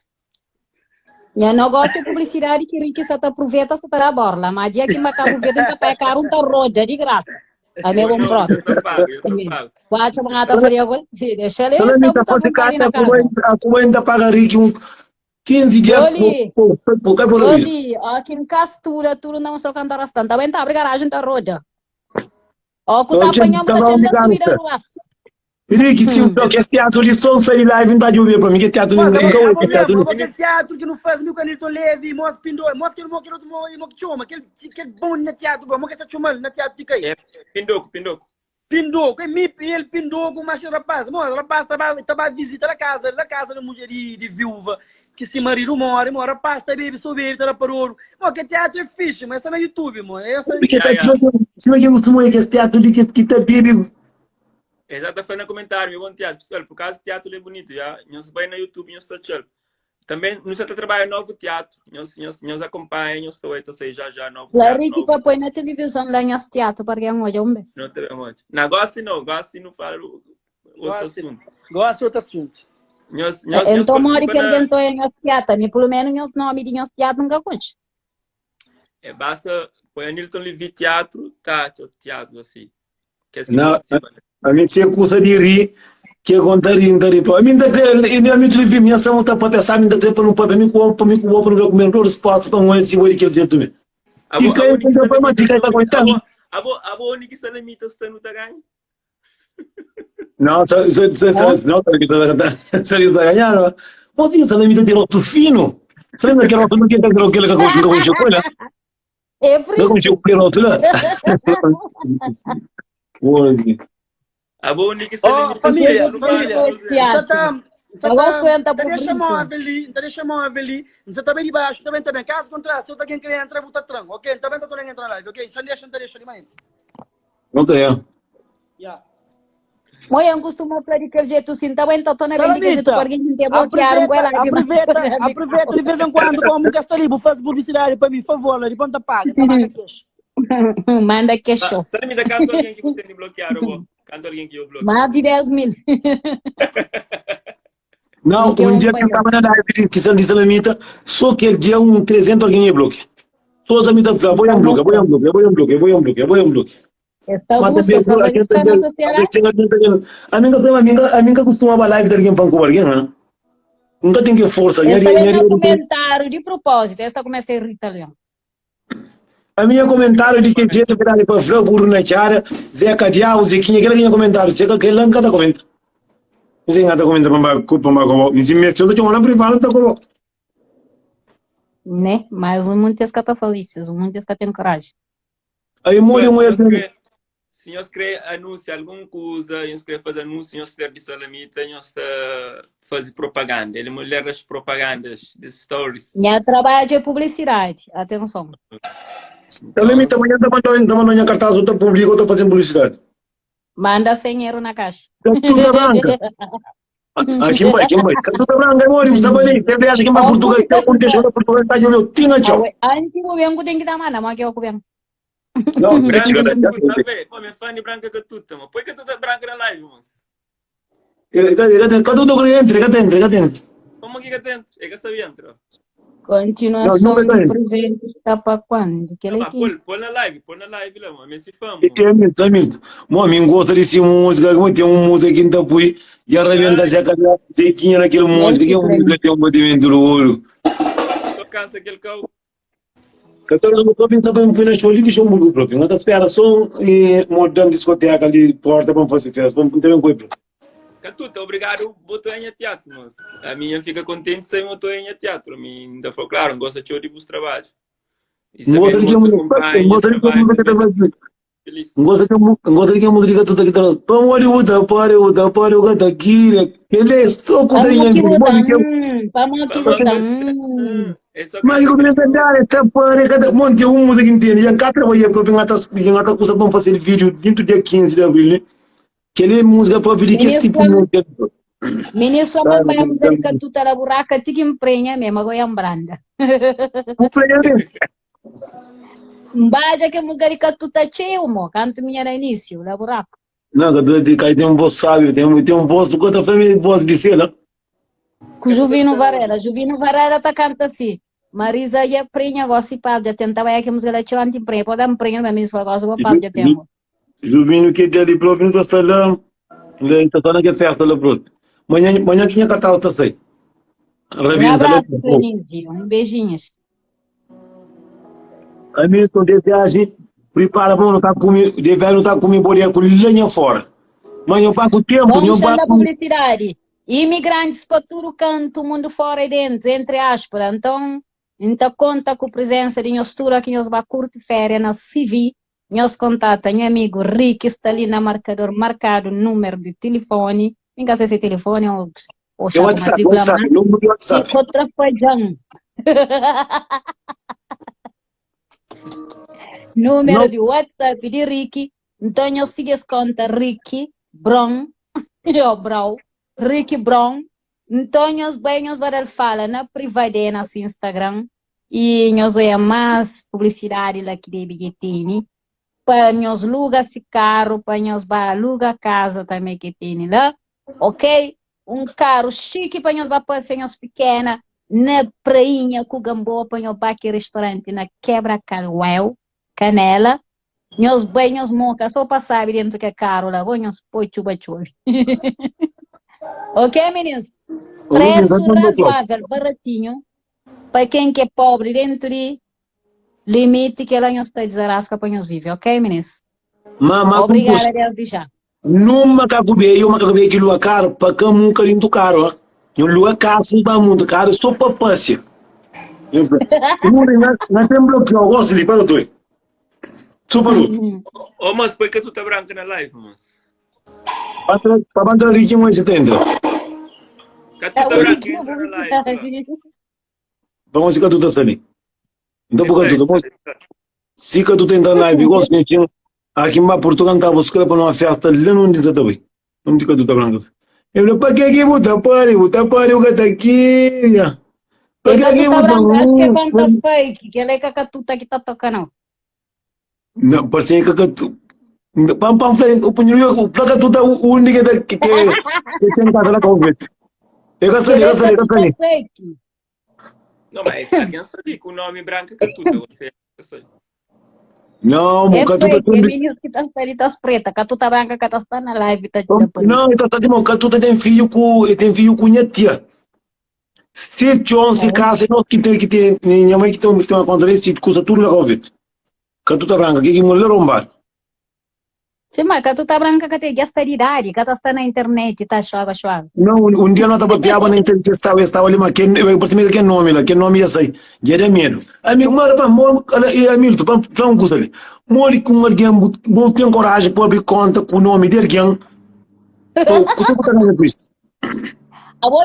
Nha nogósiu é publisidadi ki Ricky sa ta pruveta sa ta da borla, má dia ki N ba Kabu Verdi N ta paia karu N ta rodja di grasa. Ami é Bom bon nome, própi. eu sou pago, eu sou pago. Bu atxa ma N ta faria ku el? Dexa-l el sta Salamita bu ta fase vontadi kata na ku bai kaza. ku bai nta paga Ricky un 15 dia ku Doli, ku ku kai por vida. doli, ó ki N ka studa tudu N ta un so kanta rasta. N ta bai N ta abri garaji N ta rodja. Ó ku ta Oje apanha-m bu ta tava txen un na tudu gangster. ruas. Ricky si um que teatro li som sai de live nta djobe pa mi que teatro li Mas abo, nunca oi abo que teatro mesmo, li. abo kel teatro ki nu faz mi ku Anilton Levy, mos Pindoi, mos kel mo kel outro mo, mo ki txoma, kel kel bom na teatro, bro, mo ke sa txomal na teatro ti kai. É, Pindoco, Pindoco. Pindoco, é mi, el Pindoco, mas rapaz, mo rapaz ta ba ta ba visita la casa, la casa da mulher de, de viúva, que se marido morre, mo rapaz ta bebe, só bebe, ta da parolo. Mo que teatro é fixe, mas essa na YouTube, mo, essa Porque Ya, tá ya. sima que sima que costuma que esse teatro li que que ta bebe Eu já tá falando no comentário, meu bom teatro. Pessoal, por causa do teatro ele é bonito, já. Nós vai no YouTube, nós tá tchau. Também, nós tá trabalhando novo teatro. Nós, nós, nós acompanha, nós tá tá sair já já novo La teatro, Ricky novo. pa poi na tilivizon la nhas teatro pa algen odja un bes. Não tem onde. Não, gosto não, gosto não falo outro gosto, assunto. gosto outro assunto. Nós, nós, nós Enton modi participa ki na algen ta oia nhas teatro? Ami pulu menu nhos nomi di nhos teatro N ka konxe. É, basta põe Anilton Levy teatro, tá, teatro assim. Kes ki Na, partisipa. ami se kusa di ri, ke kon ta ri, N ta ri pa. Ami N ta kre, i ami tudu vi, minha sama ta papia sabi, N ta kre pa nu papia, mi ku bo, pa mi ku bo, pa nu da kume, nu da resposta pa N oja si bo di kel jetu mi. Abo, I ka abo e ni ki ta pa salamita ma ti ka sta ta nu, kontenta. abo, abo, abo ni ki salamita sta nu ta ganha. Não, sa, sa, sa, Hã? sa, não, sa, sa, sa, sa, ganhar, não. Mozinho, salamita tem rosto fino. Sabe aquele rosto que aquele aquele que que que com ele? É Não com frito. aquele rosto lá. Mozinho. Abo ni ki Oh, salamita sta família, nu paga família. Oi, 200. Nsa teatro. ta, nsa Eu ta, gosto quando tá nta pro dexa frito. móvel li, nta dexa móvel li, nsa ta bem di baxu, ta bem, ta bem. Caso contrário, se outra quem quer entra, bu ta tran, ok? Nta bem, ta torna entra na live, ok? Só deixa, nta dexa li mais. Ok. Yeah. Moi, eu costumo falar de aquele jeito assim, tá bem, tá torna bem de aquele jeito, Salamita, porque alguém tem bloquear um aproveita, goela de aproveita, aproveita de vez em quando, como nunca está ali, vou fazer publicidade para mim, favor, lá, depois não te paga, tá manda queixa. Manda Ah, queixo. salamita canto alguém que você tem de bloquear, abo. Canto alguém que eu bloqueio. Mais de 10 mil. Não, Porque um um dia que eu banho. estava na live de que de Salamita, só aquele dia um 300 alguém ia bloquear. Só a Salamita falou, vou um bloqueio, vou um bloqueio, vou um bloqueio, vou um bloqueio, vou um bloqueio. Esta Mas busca, também esta a gente está na também, a sociedade. gente a mim a mim a mim costuma live de alguém para com alguém, né? Nunca tem que força, Esta nhari vem nhari no comentário de propósito, esta começa a irritar Leão. A minha comentário de que jeito que dá para falar burro na cara, Zé Cadial, Zequinha, aquele que tinha comentário, Zé que aquele nunca tá comenta. Zé nunca tá comenta para culpa para como, me se me eu tô chamando privado tá como. Né? Mas um muitas que tá felizes, um muitas que tem coragem. Aí mole Pessoal, um se nós erro. quer, se nós quer anunciar alguma coisa, nós quer fazer anúncio, nós quer de salamita, nós tá fazer propaganda. Ele é mulher das propagandas, das stories. Minha trabalho é publicidade, atenção. Então, Salamita amanhã tá mandando, tá mandando minha cartaz, outra publica, outra fazendo publicidade. Manda 100 euros na caixa. Catuta branca. Aqui vai, aqui vai. Catuta branca, mole, você vai ali, sempre acha que vai Ó, Portugal, tem um deixa da Portugal, tá eu tinha tchau. Antes o bengo tem que dar mana, mas que eu bengo. Não, Branca chega da Catuta, vê. Pô, minha fã de Branca Catuta, mano. Põe Catuta Branca na live, moço. Catuta cliente, cadê entra, cadê entra? Como que dentro? É que sabia entra. Continuação Não, não de vai presente está para quando? Que Não, ele mas aqui. põe, põe na live, põe na live lá, mano. Esse fã, mano. É mesmo, é mesmo. Mo, a mim gosta desse música, como tem uma música que não pui, e arrebenta se a cabeça, Zequinha naquele música, que é uma música que tem um batimento no olho. Só cansa aquele cão. 14 no próprio, então vamos pôr na show ali, deixa um burro próprio. Não tá espera só e modão discoteca ali, porta, vamos fazer festa, vamos ter um coisa. Katuta, obrigadu bo ta nha teatru, mas a mi N fika kontenti sabe ma to nha teatru. Mi N ta fla, klaru, N gosta txeu di bus trabadju. I N gosta saber di ma kel ta múzika, kunpanha N nha gosta di kel trabadju múzika ki ta tanbê, fla si. filis. N gosta di kel mu- N gosta di kel múzika di Katuta ki ta fla, Pamodi bu ta pari, bu ta pari, bu ka ta kria. Kel é só ku ta Pamodi nha ki vida. bu ta, Modi ki eu hum, pamodi ki bu Pamodi ta, ki bu ta, hum. é só Mas kanta ku kel ta dar, é ta pari, ka ta. Monti é un múzika ki N tene. Dja N ka trabalha propi, N ka ta N ka ta kusa pa N fase vídeo dintu dia 15 di abril li. Kel é múzika propi di kes Minis tipu fla, múzika. minis fla ma N bai múzika di Katuta la buraka ti ki N prenha mesmu, ago ya N branda. Bu prenha mesmu? N badja kel múzika di Katuta txeu mo, kantu mi era inísiu, la buraka. Não, ka ta ka tem um voz sábio, tem um tem um voz, ku ta fla mi voz di sela. Ku Juvino Varela, Juvino Varela ta kanta si, Marisa dja prenha gosi paz dja ten, ta bai ke múzika la txeu anti prenha, pode N prenha ma minis fla gosi go paz dja ten. Juvino ke dia li propi nu ta sta la, la ta sta na kel festa la propi. Manhã manhã ki nha kartau ta sai. Um Rabenta la. abraço, Clenísio. Um beijinhos. Hamilton de viagem, prepara pa nu ta kume, de viagem nu ta kume bodeco lá nha fora. Mas nho ba ku tempo, nho Vamos ba na ku publicidade. Imigrantes pa tudo canto, mundo fora e dentro, entre aspas. Então, N ta conta ku presença de nhos tudo que nhos ba curte féria na CV. Nhos kontata nha amigu Ricky sta li na markador markadu númeru di tilifoni, mi ka sai se tilifoni ou ou É xa ku WhatsApp, matrikula WhatsApp, ma número de WhatsApp. si ko trapadjan. Númeru Não, di WhatsApp di Ricky, nton nhos sigi es konta Ricky Bron, oh Brau, Ricky Bron, nton nhos bai nhos ba dal fala na privadê na si Instagram I nhos oia más publisidadi la ki debe dje tene pa nhos luga si karu, pa nhos ba luga kaza tanbe ke tene la, ok? Un karu xiki pa nhos ba pasia nhos pikena na prainha ku Gamboa pa nhos ba ki ristoranti na Kebra Kalweu, Kanela, Nhos bai nhos moka so pa sabi dentu ke karu la bo nhos poi txuba txobi. Ok minis? Presu razoavel, baratinhu pa ken ke pobri dentu di limiti kela nhos ta dizaraska pa nhos vive, ok minis? Ma ma Obrigada desdi já. Num makaku beju, makaku beju ki lua karu pa ka muka dintu karu, ah. Nhu lua karu sin pa munta karu so pa pasia. Nhu fla, Muri na na ten blokiau gosi li para toi. So pa luta. Ô, mas poi katuta branka na live, mas. Pa tra pa ba entra li ki moi si ta entra. Katuta branka entra na live la. Pa moi si katuta sta li. Nta bu katuta, moi si katuta entra na live gosi nhu txin Aki n ba Purtugal n ta buska-l pa numa festa la na undi sa ta bai. Undi ka tu ta branka sa. El fla, pa ke ki bu ta pari, bu ta pari, bu ka ta kiria. Pa E ke ka ki tu bu ta ta branka, acho que é conta fake, que ela é katuta ki ta toka não. Na, parse ka ka tu. Pam pam fla, o punho o fla ka tu ta undi ke ta ke ke ten kasa la Cabo Verde. E ka sabe, Kel ka é sabe, ka katuta sabe. fake. Não, mas alguém sabia que o nome branca Catuta, você sabe. Não, É katuta fake, é tem menino que tá sta ali tá preta, katuta branca que tá sta na live tá te da Não, ele tá tá tipo, katuta tem filho com, ele tem filho com minha tia. 7, 11 casa, nós que tem que tem, minha mãe que tem, tem uma conta desse, custa tudo lá com Katuta branca, que que mulher rombado. Sim, mas katuta branca que tem gasta de idade, que tá sta na internet, tá xoga xoga. Não, um, um dia nós estava piaba na internet, estava, estava ali, mas quem, eu percebi que nome lá, que nome ia sair, já era medo. Amigo, mas rapaz, mor, e Hamilton, para para um custo ali. More com alguém, bom tem coragem para abrir conta com o nome de alguém. Pô, custa para ganhar com isso. Abo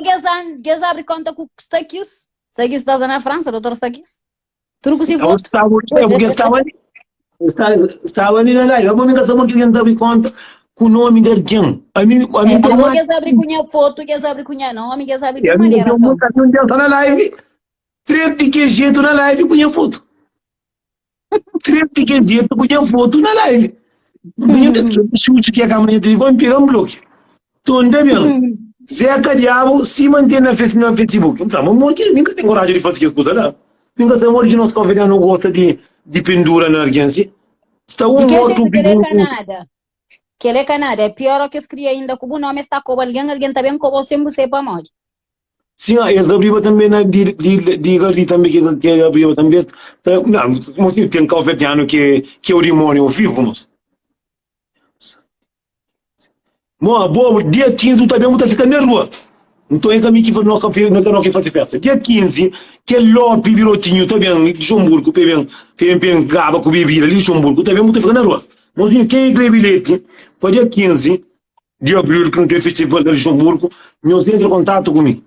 ges abre conta com Stakis, Stakis está na França, doutor Stakis. Tudo ku si Eu foto. estava, é, porque estava ali, estava, estava ali na live. Eu vou me casar com quem abre conta com o nome de alguém. A mim, a mim É, tem abo uma, ges abre com minha foto, ges abre com minha nome, ges abre de a mim maneira tem então. uma, um dia tá na live, três de que jeito na live com minha foto. Três de que jeito com minha foto na live. Minha chute que a câmera de vamos pegar um bloco. Tô bem. Zeca Diabo se mantém na face- no Facebook. Então, mas amor, que nunca tem coragem de fazer coisa lá. Nunca tem amor de nós convidar não gosta de, de pendura na alguém. Assim. Está De um que outro jeito que ele é pedindo. canada? Que ele é canada. É pior que eles criam ainda com o nome está com alguém, alguém também com você, você para morte. Sim, eles abriam também na de de de de também que que abriam também. Tá, Não, como assim, tem calverdiano que que é o demônio vivo, moço. Mo abo dia 15 bu ta ben bu ta fika na rua. Nton é ka mi ki no ka no ki fasi festa. Dia 15 kel Lopi Birotinho ta ben di Luxemburgo pa ben pa ben pa ben gaba ku bebida li Luxemburgo ta ben bu ta fika na rua. Mozinho ken ki kre bilheti pa dia 15 di abril ki nu ten festival na Luxemburgo nhos entra kontatu ku mi.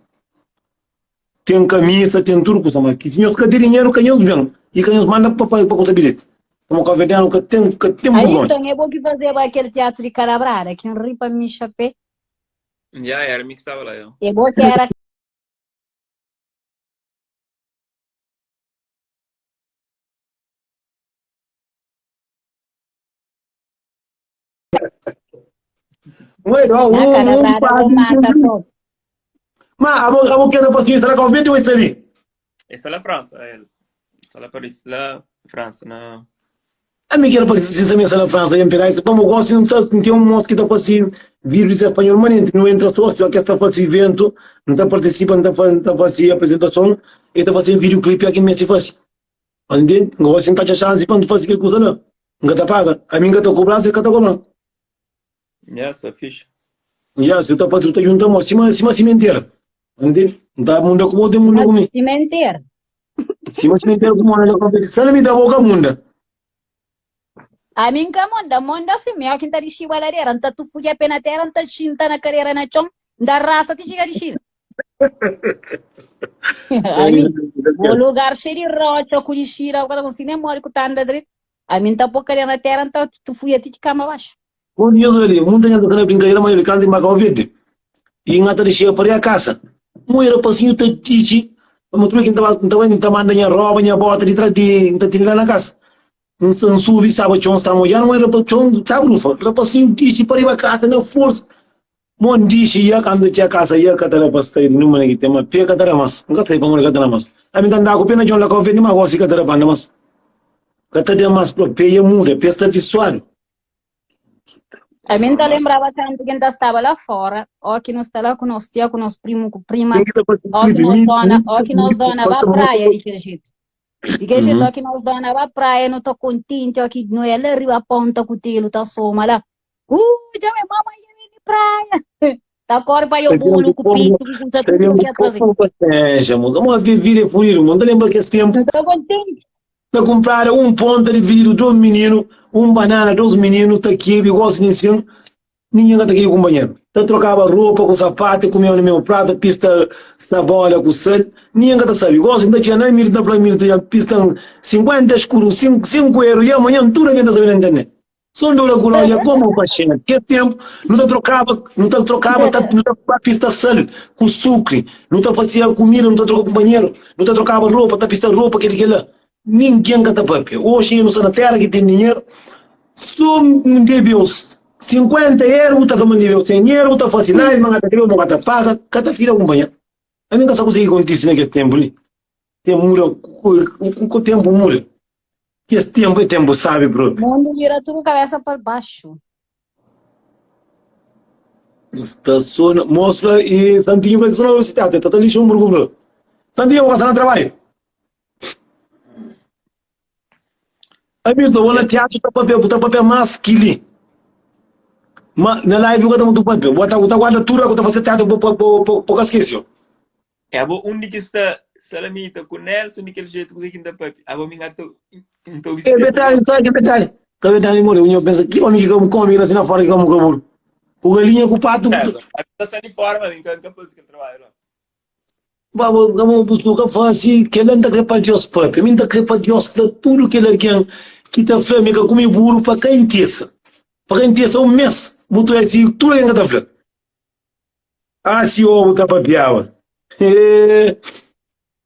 Ten kamisa, ten tudu kusa, ma ki si nhos ka ten dinheru ka nhos ben i ka nhos manda pa pa kusa bilheti. Pamo kabuverdianu ka ten ka ten burgonha. Ailton, é bo ki fazeba kel tiatu di Kalabrada, ki N ri pa mi xapé? Ya, era mi ki staba la, ya. É bo ki era. Ué, ó, Na um, um Kalabrada bo padre mata top. Mas abo, abo que era pastor está lá com vende ou está ali? Está lá França, ele. Está lá Paris, lá França, na. A mim que era para se mesa na França, em pegar isso, como gosto, não tá, não tem um moço que tá fazendo vídeo de espanhol, mas não entra só, só que está fazendo evento, não tá participa, não tá fazendo, tá fazendo apresentação, ele tá fazendo videoclipe aqui mesmo se faz. Entende? Gosto não tá chance para não fazer aquele coisa não. N ka ta paga. Ami N ka ta kobra, se ka ta kobra. Yeah, sa fixe. Yeah, se ta fazer, ta junta mo, sima, sima simentera. Entende? N ta munda ku bo, tem munda ku mi. Simentera. Sima simentera ku mona na competição, mi da boca munda. Ami N ka munda, munda sim, mi ki N ta dixiba ladera, N ta tufugia pé na tera, N ta xinta na kadera na txon, N ta rasta ti txiga dixida. Ami, bo lugar xei di rotxa ku dixida, bu ka ta konsigi nen modi ku ta anda dretu. Ami N ta pô kadera na tera, N ta tufuia ti kama baxu. Bom dia, Zé Ali. Munta nha ta na brincadeira, mas ele canta em Macau Verde. E nga ta deixa para a casa. Mo era passinho ta tichi. Mas tudo que ntaba ntaba nta manda nha roba, nha bota de trás de nta tene lá na casa. Nsa nsubi, saba txon sta molhado, mas era pa txon sabe rufa. Rapacinho dixi pa riba casa na força. Mo dixi ia kantu txia kasa ia ka ta da pa sta numa na ki tem ma pé ka ta da mas. Nka sai pamodi ka ta da mas. Ami nta nda ku pé na txon la Kau Verde ma gosi ka ta da pa anda mas. Ka ta da mas pro pé ia muda, pé sta fisuadu. Ami nta lembraba kantu ki nta staba la fora, ó ki nu sta la ku nos tia, ku nos primu, ku prima, Ken ki ta fasi ó ki clipe? nos Mi, dona, mi, ó ki nos mi, dona ba falta mo praia di kel jetu. Di kel jetu, Uhum. ó ki nos dona ba praia, nu ta kontenti, ó ki nu é la riba ponta kutelu ta soma la. Uh, dja we, mamãe dja vem di praia. Ta corre pa yo bolo ku pito, ku kusa tudo que atrás. Paciência, mo. Mo vi vida é furido, mo. Não lembra que esse tempo. Não tá contente. Ta comprar um ponta de vidro, dois meninos, um banana, dois meninos, ta aqui, gosto de ensino. Ninguém tá aqui com companheiro. Ta trocava roupa com sapato, comia no mesmo prato, pista sabola com sal. Ninguém tá sabe. Gosto de tinha nem mirta pra mirta, pista 50 escuro, 5 5 euros, e amanhã tudo a gente tá sabendo na internet. Só ndura ku loja como paxena. Ke tempo nu ta trocaba, nu ta trocaba, ta, nu ta pista sal ku sukri, nu ta fazia comida, nu ta troca companheiro, nu ta trocaba roupa, ta pista roupa, kel kela. Ninguém ka ta papia. Oxi nu sta na terra ki ten dinheiro, só N debeu 50 euro, bu ta fla ma N debeu 100 euro, bu ta fasi live, ma N ka ta debeu, ma ka ta paga, ka ta fida companheiro. Ami N ka sa kuzê ki kontisi na kes tempo li. Tem muda, ku, ku tempo muda. Kes tempo é tempo sabi propi. Mundu bira tudu kabesa pa baxu. Sta so na mostra e Santinho vai só na universidade, tá tá Luxemburgo, bro. Santinho, você na trabalho. Hamilton, vou na teatro tá papel, tá papel mais que li. Ma na live eu tá muito papel. Bota, tá guarda tudo, tá fazer teatro, pouco esqueci. É abo undi ki sta Salamita ku Nelson di kel jetu kuze ki N ta papia? Abo mi N ka N ta obi É verdade, sabe que é verdade. Ka verdade more, unho pensa ki omi ki ka come assim na fora ki ka muka buru. Ku galinha ku pato. Ami ta sta di fora, ma mi ka N ka faze kel trabadju la. Ba bo ka bo bu ka fasi kel-la N ta kre pa Deus papia. Mi N ta kre pa Deus fla tudu kel algen ki ta fla mi ka kume buru pa ka intesa. Pa ka intesa un mes, bu ta oja si tudu algen ka ta fla. Ah, si obu ta papiaba. Eh.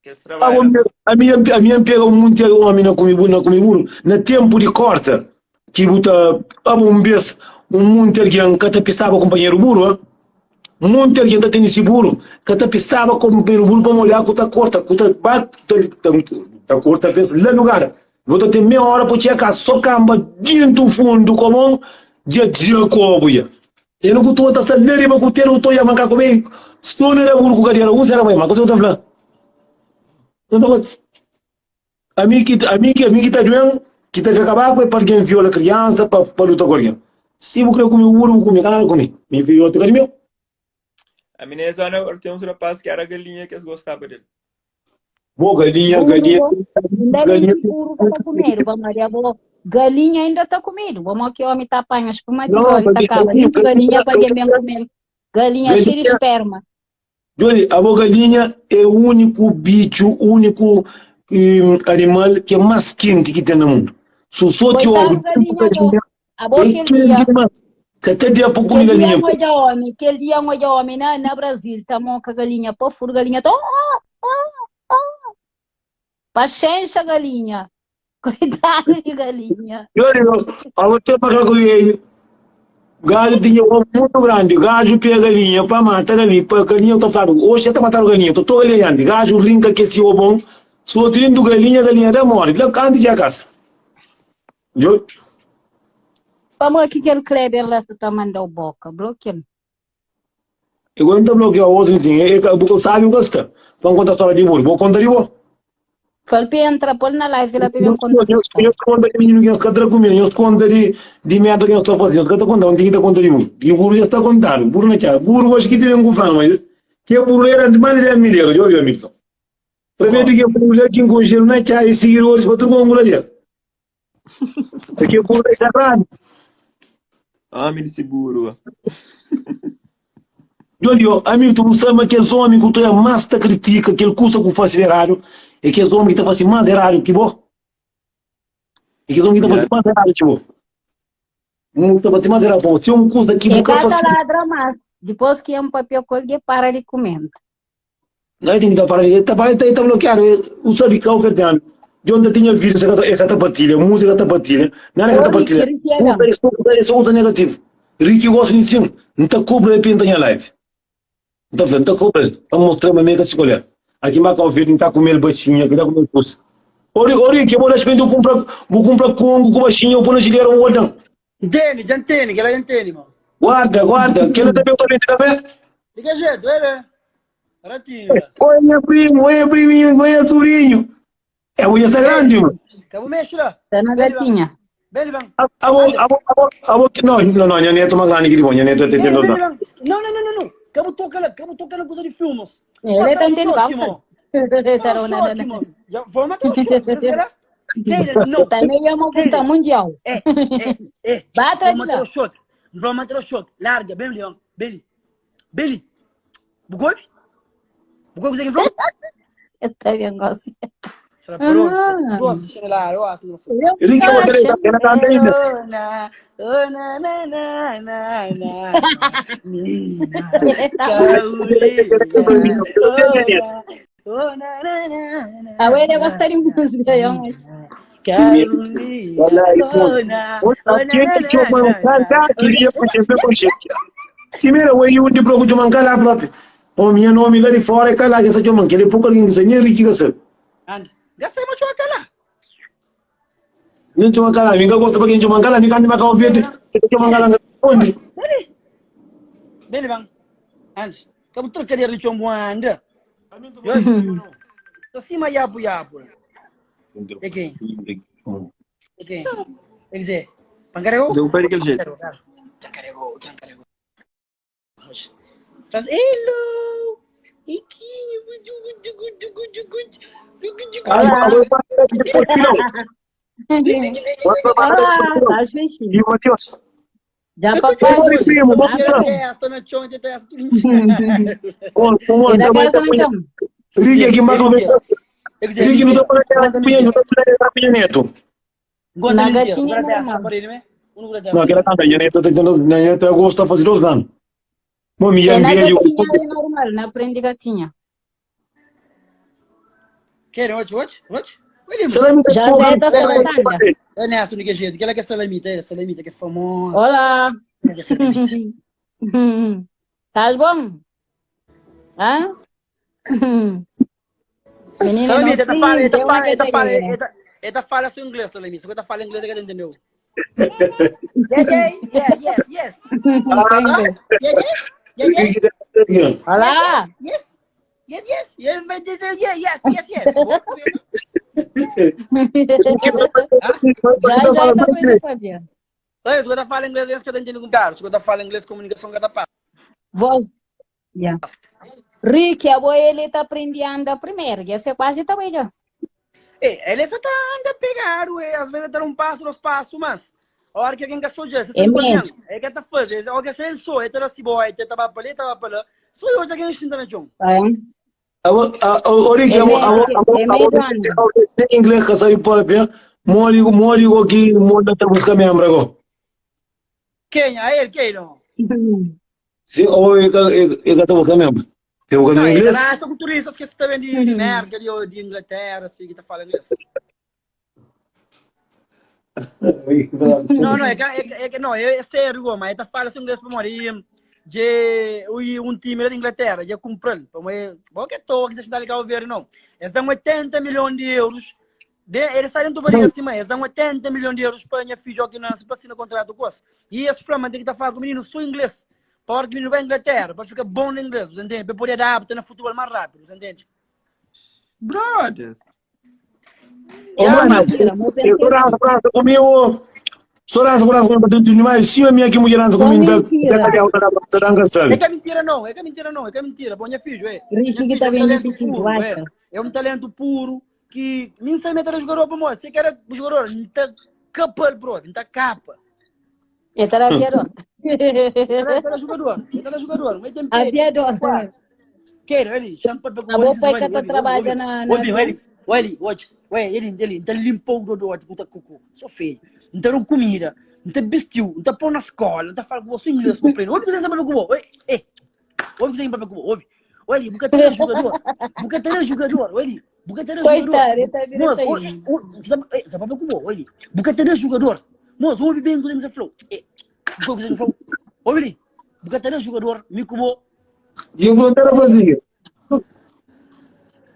Kes trabalho Abo, la. ami, ami N pega un monti omi na kume buru, na kume buru, na tempu di korta, ki bu ta, abo un bes, un monti algen ka ta pistaba kunpanheru buru, ah. Un monti algen ta tene si buru, ka ta pistaba kunpanheru buru pamodi ah ku ta korta, ku ta ba, ta, ta, ta korta ves la lugar. Bu ta ten meia ora pa txega kasa, so kanba dintu fundu kobon, dja dja kobu dja. E no ku tua ta sta la riba ku tera, ku toia manka ku bei, sto na raburu ku kadera, un sera bai, ma kuse ku ta fla? Não ta fasi. Ami ki ami ki ami ki ta duen, ki ta fika baku é pa algen viola kriansa, pa pa luta ku algen. Si bu kre kume buru, bu kume, ka nada kume. Mi filhotu ka di meu. Ami na es zona ten uns rapaz ki era galinha ki es gostaba del. Bo galinha, Buru, galinha, bo. Inda ben galinha. ki buru ka ta kumedu, pamodi abo galinha inda ta kumedu. Bo mo ki omi ta panha Não, spermatizoidi ta galinha, kaba dentu galinha, galinha pa gen ben kumel. Galinha xeiu di galinha. sperma. Djoli, abo galinha é úniku bitxu, úniku animal ki é más kenti ki ten na mundu. Su soti Koitadu obu galinha go. Abo é kel kenti dia, dimás. Ka ta da pa kume kel dia galinha. N odja omi, kel dia N odja omi na na Brasil ta moka galinha pa furu, galinha ta oh, oh, oh. Paxénxa galinha. Koitadu di galinha. Djoli, abo ten makaku velhu. Gaju tinha obu mutu grandi. Gaju pega galinha pa mata galinha, pa galinha ta fladu, oxi ta matadu galinha, ta to galinha dianti. Gaju rinka ke si obon, soti dintu galinha, galinha da mori, la anti dja kasa. Djo. Pamodi ki kel Kleber la sa ta mandau boka? Blokia-l. E goi nta blokia osu nsin, e ka bu ka sabi bu ka sta. Pa nkonta storia di bo, bo konta di bo. Fal pa entra, pol na live la pa ben konta si Nhos storia. nhos konta di mininu ki nhos ka tra kumida, nhos konta di di merda ki nhos ta fasi, nhos ka ta konta, un ti ki ta konta di bu. Di buru dja sta kontadu, buru na txada. Buru oxi ki ti ben ku fama, ke buru era antis mas di 10 mil euro, dja obi Hamilton. Prefeito Bom. ke buru la ki nkonxelu na txada e sigidoris pa tudu kongu la dja. Porque o burro é sagrado. Homem de seguro. Olha, Hamilton, não sabe, mas que homem que tu é mais te critica, que ele custa com faz errado, é que homem que tá fazendo mais errado que bom. É que homem que tá fazendo mais errado que bom. Não tá fazendo mais errado, bom. Se um custa que E nunca ka ta faz. ladra más. Dipôs ki N papia ku el, dja para di kumenta. Não é tem que tá parado, ele tá parado, ele tá bloqueado. O sabe que é ofertando. De onde tinha vídeo, você tá, tá partilha, música tá partilha, nada que tá Ô, Rick, partilha. Rick é Usa isso, usa isso, usa negativo. Rick gosta de sim, não tá cobra ele pinta minha live. Não tá vendo, tá cobra ele. Pra mostrar pra mim que se colher. Aqui mais que eu não tá comendo baixinha, que tá comendo coisa. Ô, Rick, ô, Rick, eu vou dar vou comprar, vou comprar congo com baixinha, eu vou na geleira, vou guardar. Ntende, dja ntende, kel-la dja ntende, irmão. Guarda, guarda, kel-la ta ben pa mim também. Di ki jetu, el é ratinho la. Oi, nha primo, oi, nha priminho, oi, nha sobrinho. É, bu dja sta grandi, irmão. Ka bu mexe la. Sta na Bem li, ban. gatinha. Bem li, ban. Abo, abo, abo, abo, não, não, não, nha neto mais grande que di bo, nha neto tem Bem li, 32 bem li, anos. ban. Não, não, não, não, não. Ka bu toka la, ka bu toka na kuza di filmos. Ele Mata ta o ntende choque, kalsa. irmão. Ta Mata o na na choque, na. irmão. Já vou matar o choque. Quer dizer, lá? Keila, não. Também é uma custa Keila. mundial. É, é, é. Bata Vou de matar lá. o choque. Vou matar o choque. Larga, bem ali, ó. Bem ali. Bem ali. Bugou? Bugou que você falou? Eu também gosto. Será pronto? Ah. Doce, celular, eu acho, não sei. Eu Ele que eu acho. ela canta ainda. Oh, na, oh, na, na, na, na, na, Nina, Carolina, oh, na, oh, na, na, na, na, A Wele na, gosta de música, eu acho. Carolina, Olha aí, oh, na, oh, na, Quem na, que eu na, na, cantar, queria sempre com gente. Se mira, o aí onde procura de mancar lá próprio. O minha nome lá de fora é calá, que essa de mancar, ele pouco alguém que se nem rico que se. Ande, gasta aí, macho, lá. Nem te mancar lá, ninguém gosta para quem te mancar lá, ninguém canta mancar o verde, que te mancar lá, responde. Beli, beli bang, ande, kamu tercadeira de chombo anda. Tô cima yapu yapu. É quem? É quem? Quer dizer, pangarego? Deu foi daquele jeito. Jancarego, jancarego. Faz hello. Iquinho, gudu, gudu, gudu, gudu, gudu, gudu, gudu. Olá, estás bichinho. E Matheus, Já papai. Oi, primo, vamos lá. Essa na chão, tenta essa tudo. Como E da também casa tá no chão. Rick aqui mais ou menos. Quer dizer, Rick não tá falando não tá falando Pinha Neto. Na gatinha normal. Não, aquela canta, Pinha Neto tá dizendo, Pinha Neto eu gosto de fazer dois anos. Bom, minha É na amiga, eu gatinha é normal, não aprende gatinha. Querem, watch, watch, watch. William. Salamita, Já porra, deve estar tratando. É nessa única jeito, que ela que é salamita, é salamita que é famosa. Olá. Ela que é salamita. Estás bom? Hã? Menina Salamita, tá fala, inocente, tá eu fala, não tá fala, quero tá tá fala seu inglês, salamita. Se tá fala inglês, é que ela entendeu. Yeah, yeah, yeah, yes, yes. Yeah, yes, yeah, yes. Olá. Yes, yes, yes. Yeah, vai dizer yeah, yes, yes, yes. Já, já tá aprendendo a fazer. Tá, se ta fala inglês, eles que ta entende com caro. Se ta fala inglês, comunicação que ta passa. Voz. Yeah. Ricky, abo ele tá aprende a andar primeiro, que esse quase tá bem já. É, ele só tá anda pegado, é, às vezes tá um passo, dois passos, mas a hora que alguém gastou já, você É sabe qual mesmo. é que tá fazendo, a hora que ele só, ele tá assim, boy, ele tá para ali, tá para lá. Só eu já ganhei instinto na chão. Tá? O Ricky, É abo meio, abo abo é abo meio anda. tem inglês que sabe papia, mori mori que mori tá busca membro agora. Quem? A ele, quem não? Sim, ou ele ele tá busca membro. Tem o Não, no ele inglês? lá são turistas que estão de, de América, de, de Inglaterra, assim, que tá falando inglês. Não, não, é que, é, que- é que, não, é, é sério, mas ele tá falando inglês para morrer. De um time da Inglaterra, já comprou. Para morrer, bom que tô, que você está ligado ver, não. Eles dão 80 milhões de euros. De, eles saem do barriga acima, eles dão 80 milhões de euros para minha filha que nasce para assinar contrato com eles. E esse Flamengo tem que estar falando com o menino só inglês. Para a hora que o menino vai à Inglaterra, para ficar bom no inglês, você entende? Para poder adaptar no futebol mais rápido, você entende? Brother. Ô, Yeah, mano, Mentira, mas eu eu pensei sou assim. dança comigo. Sou dança comigo, demais. Sim, a minha aqui mulher dança Só comigo. Tá mentira. tá É que é mentira não, é que é mentira não, é que é mentira. Bom, minha filho, é. Minha Ricky que filho tá é um vendo talento esse filho, puro, é. acha? É um talento puro que nem sei meter jogador para morrer. Se quer jogador, não tá capa, bro, não tá capa. Ele tá aviador. Ele tá jogador, ele tá jogador, mas tem pé, tem Aviador. quatro. Quero ele, chama para A boa pai que tá trabalha na, na Obi, ele, ele, hoje, ué, ele, ele, então limpou o dodô, tipo, tá cucu, só feio. Então não comida, então vestiu, então pôr na escola, então fala com você inglês, compreende. Ouve você sabe como, oi, ei, ouve você sabe como, ouve. Olha, buka ter jogador, buka ter jogador, olha, buka ter jogador. Coitado, ele tá virando Moço, aí. sabe sabe como, olha, buka ter jogador. Moço, ouve bem o que você falou. Eh, o que você falou. Ouve ali, buka ter jogador, me como, E eu vou estar a fazer.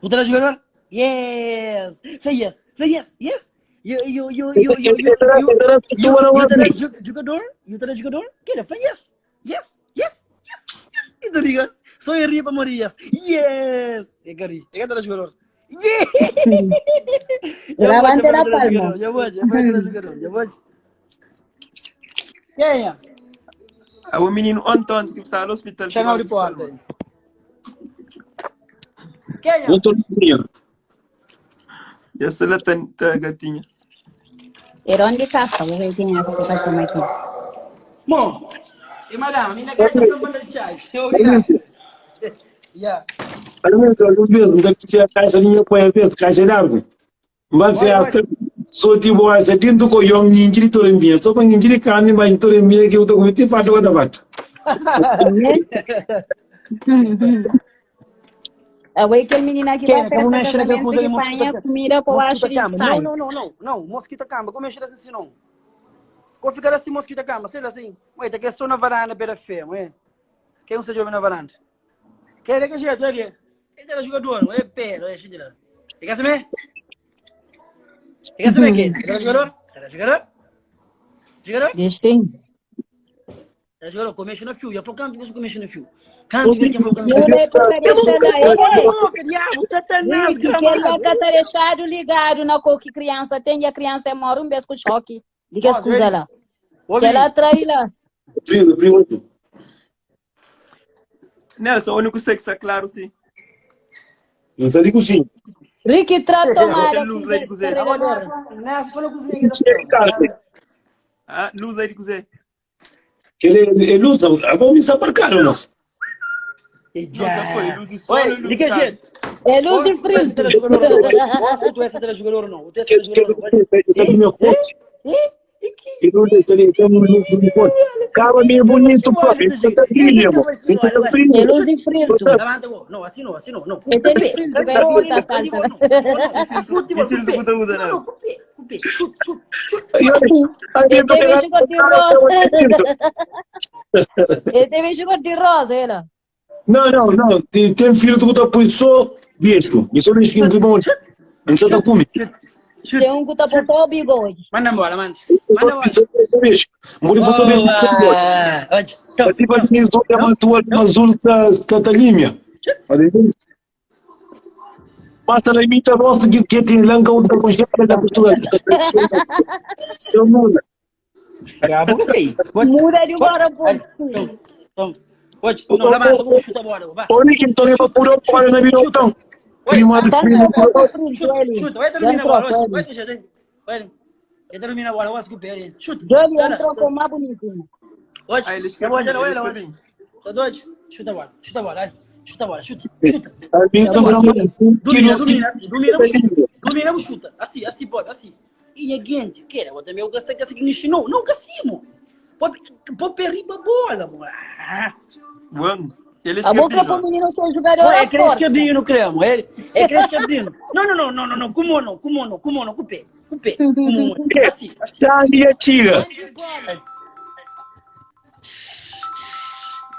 O ter jogador? Yes! Say yes! Say yes! Yes! You, you, you, you, you, you, you, you, you ter jogador? You ter jogador? Que Say yes! Yes! Yes! Yes! Yes! E tu ligas? Só eu ri para morrer yes! Yes! É cari, é que jogador. Yeah! Já vou, já Levante vou la ter palma. jogador, já vou, já vou ter jogador, já vou. Quem é? Ah, o menino ontem, ontem que estava no hospital. Chama de porta. aí. Quem é? Eu tô lindo. Essa lá tá, tá gatinha. Era onde caça, vou ver quem é que você vai tomar aqui. Bom, e madame, minha cara tá mandando chave. Obrigado. Yeah. Olha, mesmo, deve ser a caixa minha põe a vez, caixa largo. Mas festa, só tipo essa dentro com o ninguém toda minha, só para ninguém carne, mas toda minha que eu tô com tipo fato da bata. Agora aquele menino aqui Quem? vai Como festa mexe naquela casamento coisa ali, que mosquito panha comida para o Mosquito acho de cama. Não, sai. não, não, não, não. Mosquito cama. Como mexer assim não? Como ficar assim mosquito cama? Sei lá assim. Ué, tá que só na varanda pela fé, ué. Quem não se joga na varanda? Quer ver que jeito, é que? Ele era jogador, ué, pé, ué, xindila. Quer saber? Quer saber quem? Era jogador? Era jogador? Jogador? Deixa tem. Era jogador, começo na fio. Já falou canto, você começo na fio. Canto, você falou canto. Eu nem pra deixar lá, Cala a boca, diabo, satanás, Ricky, que ele gramado. tá deixado ligado na cor que criança tem e a criança mora um beijo com choque. De que escusa lá. Que ela trai lá. Primo, primo. Nelson, o único sexo é claro, sim. Não sei de sim. Ricky, tra tomada Tem luz aí de cozer. carregador. Nessa foi na cozinha que tá Ah, luz aí de cozer. Que ele é luz, vamos me saber nós. Não, já foi. Luz de sol e Oi, luz de que de tarde. jeito? É luz de frio. Tu és jogador ou não? Tu és jogador ou não? Tu és Que jogador ou não? que que meu corpo. Cara meio bonito próprio, isso tá brilho, isso tá É brilho. luz de frio. Levanta, não, assim não, assim não, não. É de frio, vai que tá falta. Futebol, Que filtro que tu usa, não, Nelson? não, chute, chute, chute. Aí Ele teve cor de rosa. Ele teve cor de rosa, ela. Não, não, não. Tem, tem filho que tá põe só bicho. Isso não é que bom. Isso tá come. Tem um que tá por o bigode. Manda embora, manda. Manda embora. Só bicho. Muri por só bicho. Boa. Olha, Assim para mim só é uma tua azul tá tá tá límia. Passa na imita rosto que que tem langa outra com chefe da Portugal. Seu mundo. Acaba com quem? Muda de bora, pô. Então, pode, não, levanta, vamos chutar a bola, vá. Ô, Nick, então leva por outro, olha na vida, então. Prima de prima. Chuta, chuta, vai terminar a bola, vai, deixa, vai. Vai terminar a bola, vai, desculpa, chuta. Johnny entrou com mais bonitinho. Hoje, Ah, ele eu vou, escreveu, olha, ele olha, escreveu. Só dois, chuta a bola, chuta a bola, chuta a bola, chuta, chuta. Domina, Domina, domina, domina, domina, chuta. Assim, assim pode, assim. E a gente, que era, também eu gostei que assim que me ensinou. Não, cassimo. Pode, pode perder a bola, mano. Ah. Bueno, ele A boca escreveu. para o menino ser jogador Não, é é forte. crescadinho, cremo. É, é crescadinho. Não, não, não, não, não, não. Como não, como não, como não, com o pé, com o pé. Como não. Assim, assim. Sabe a tira. Grande bola.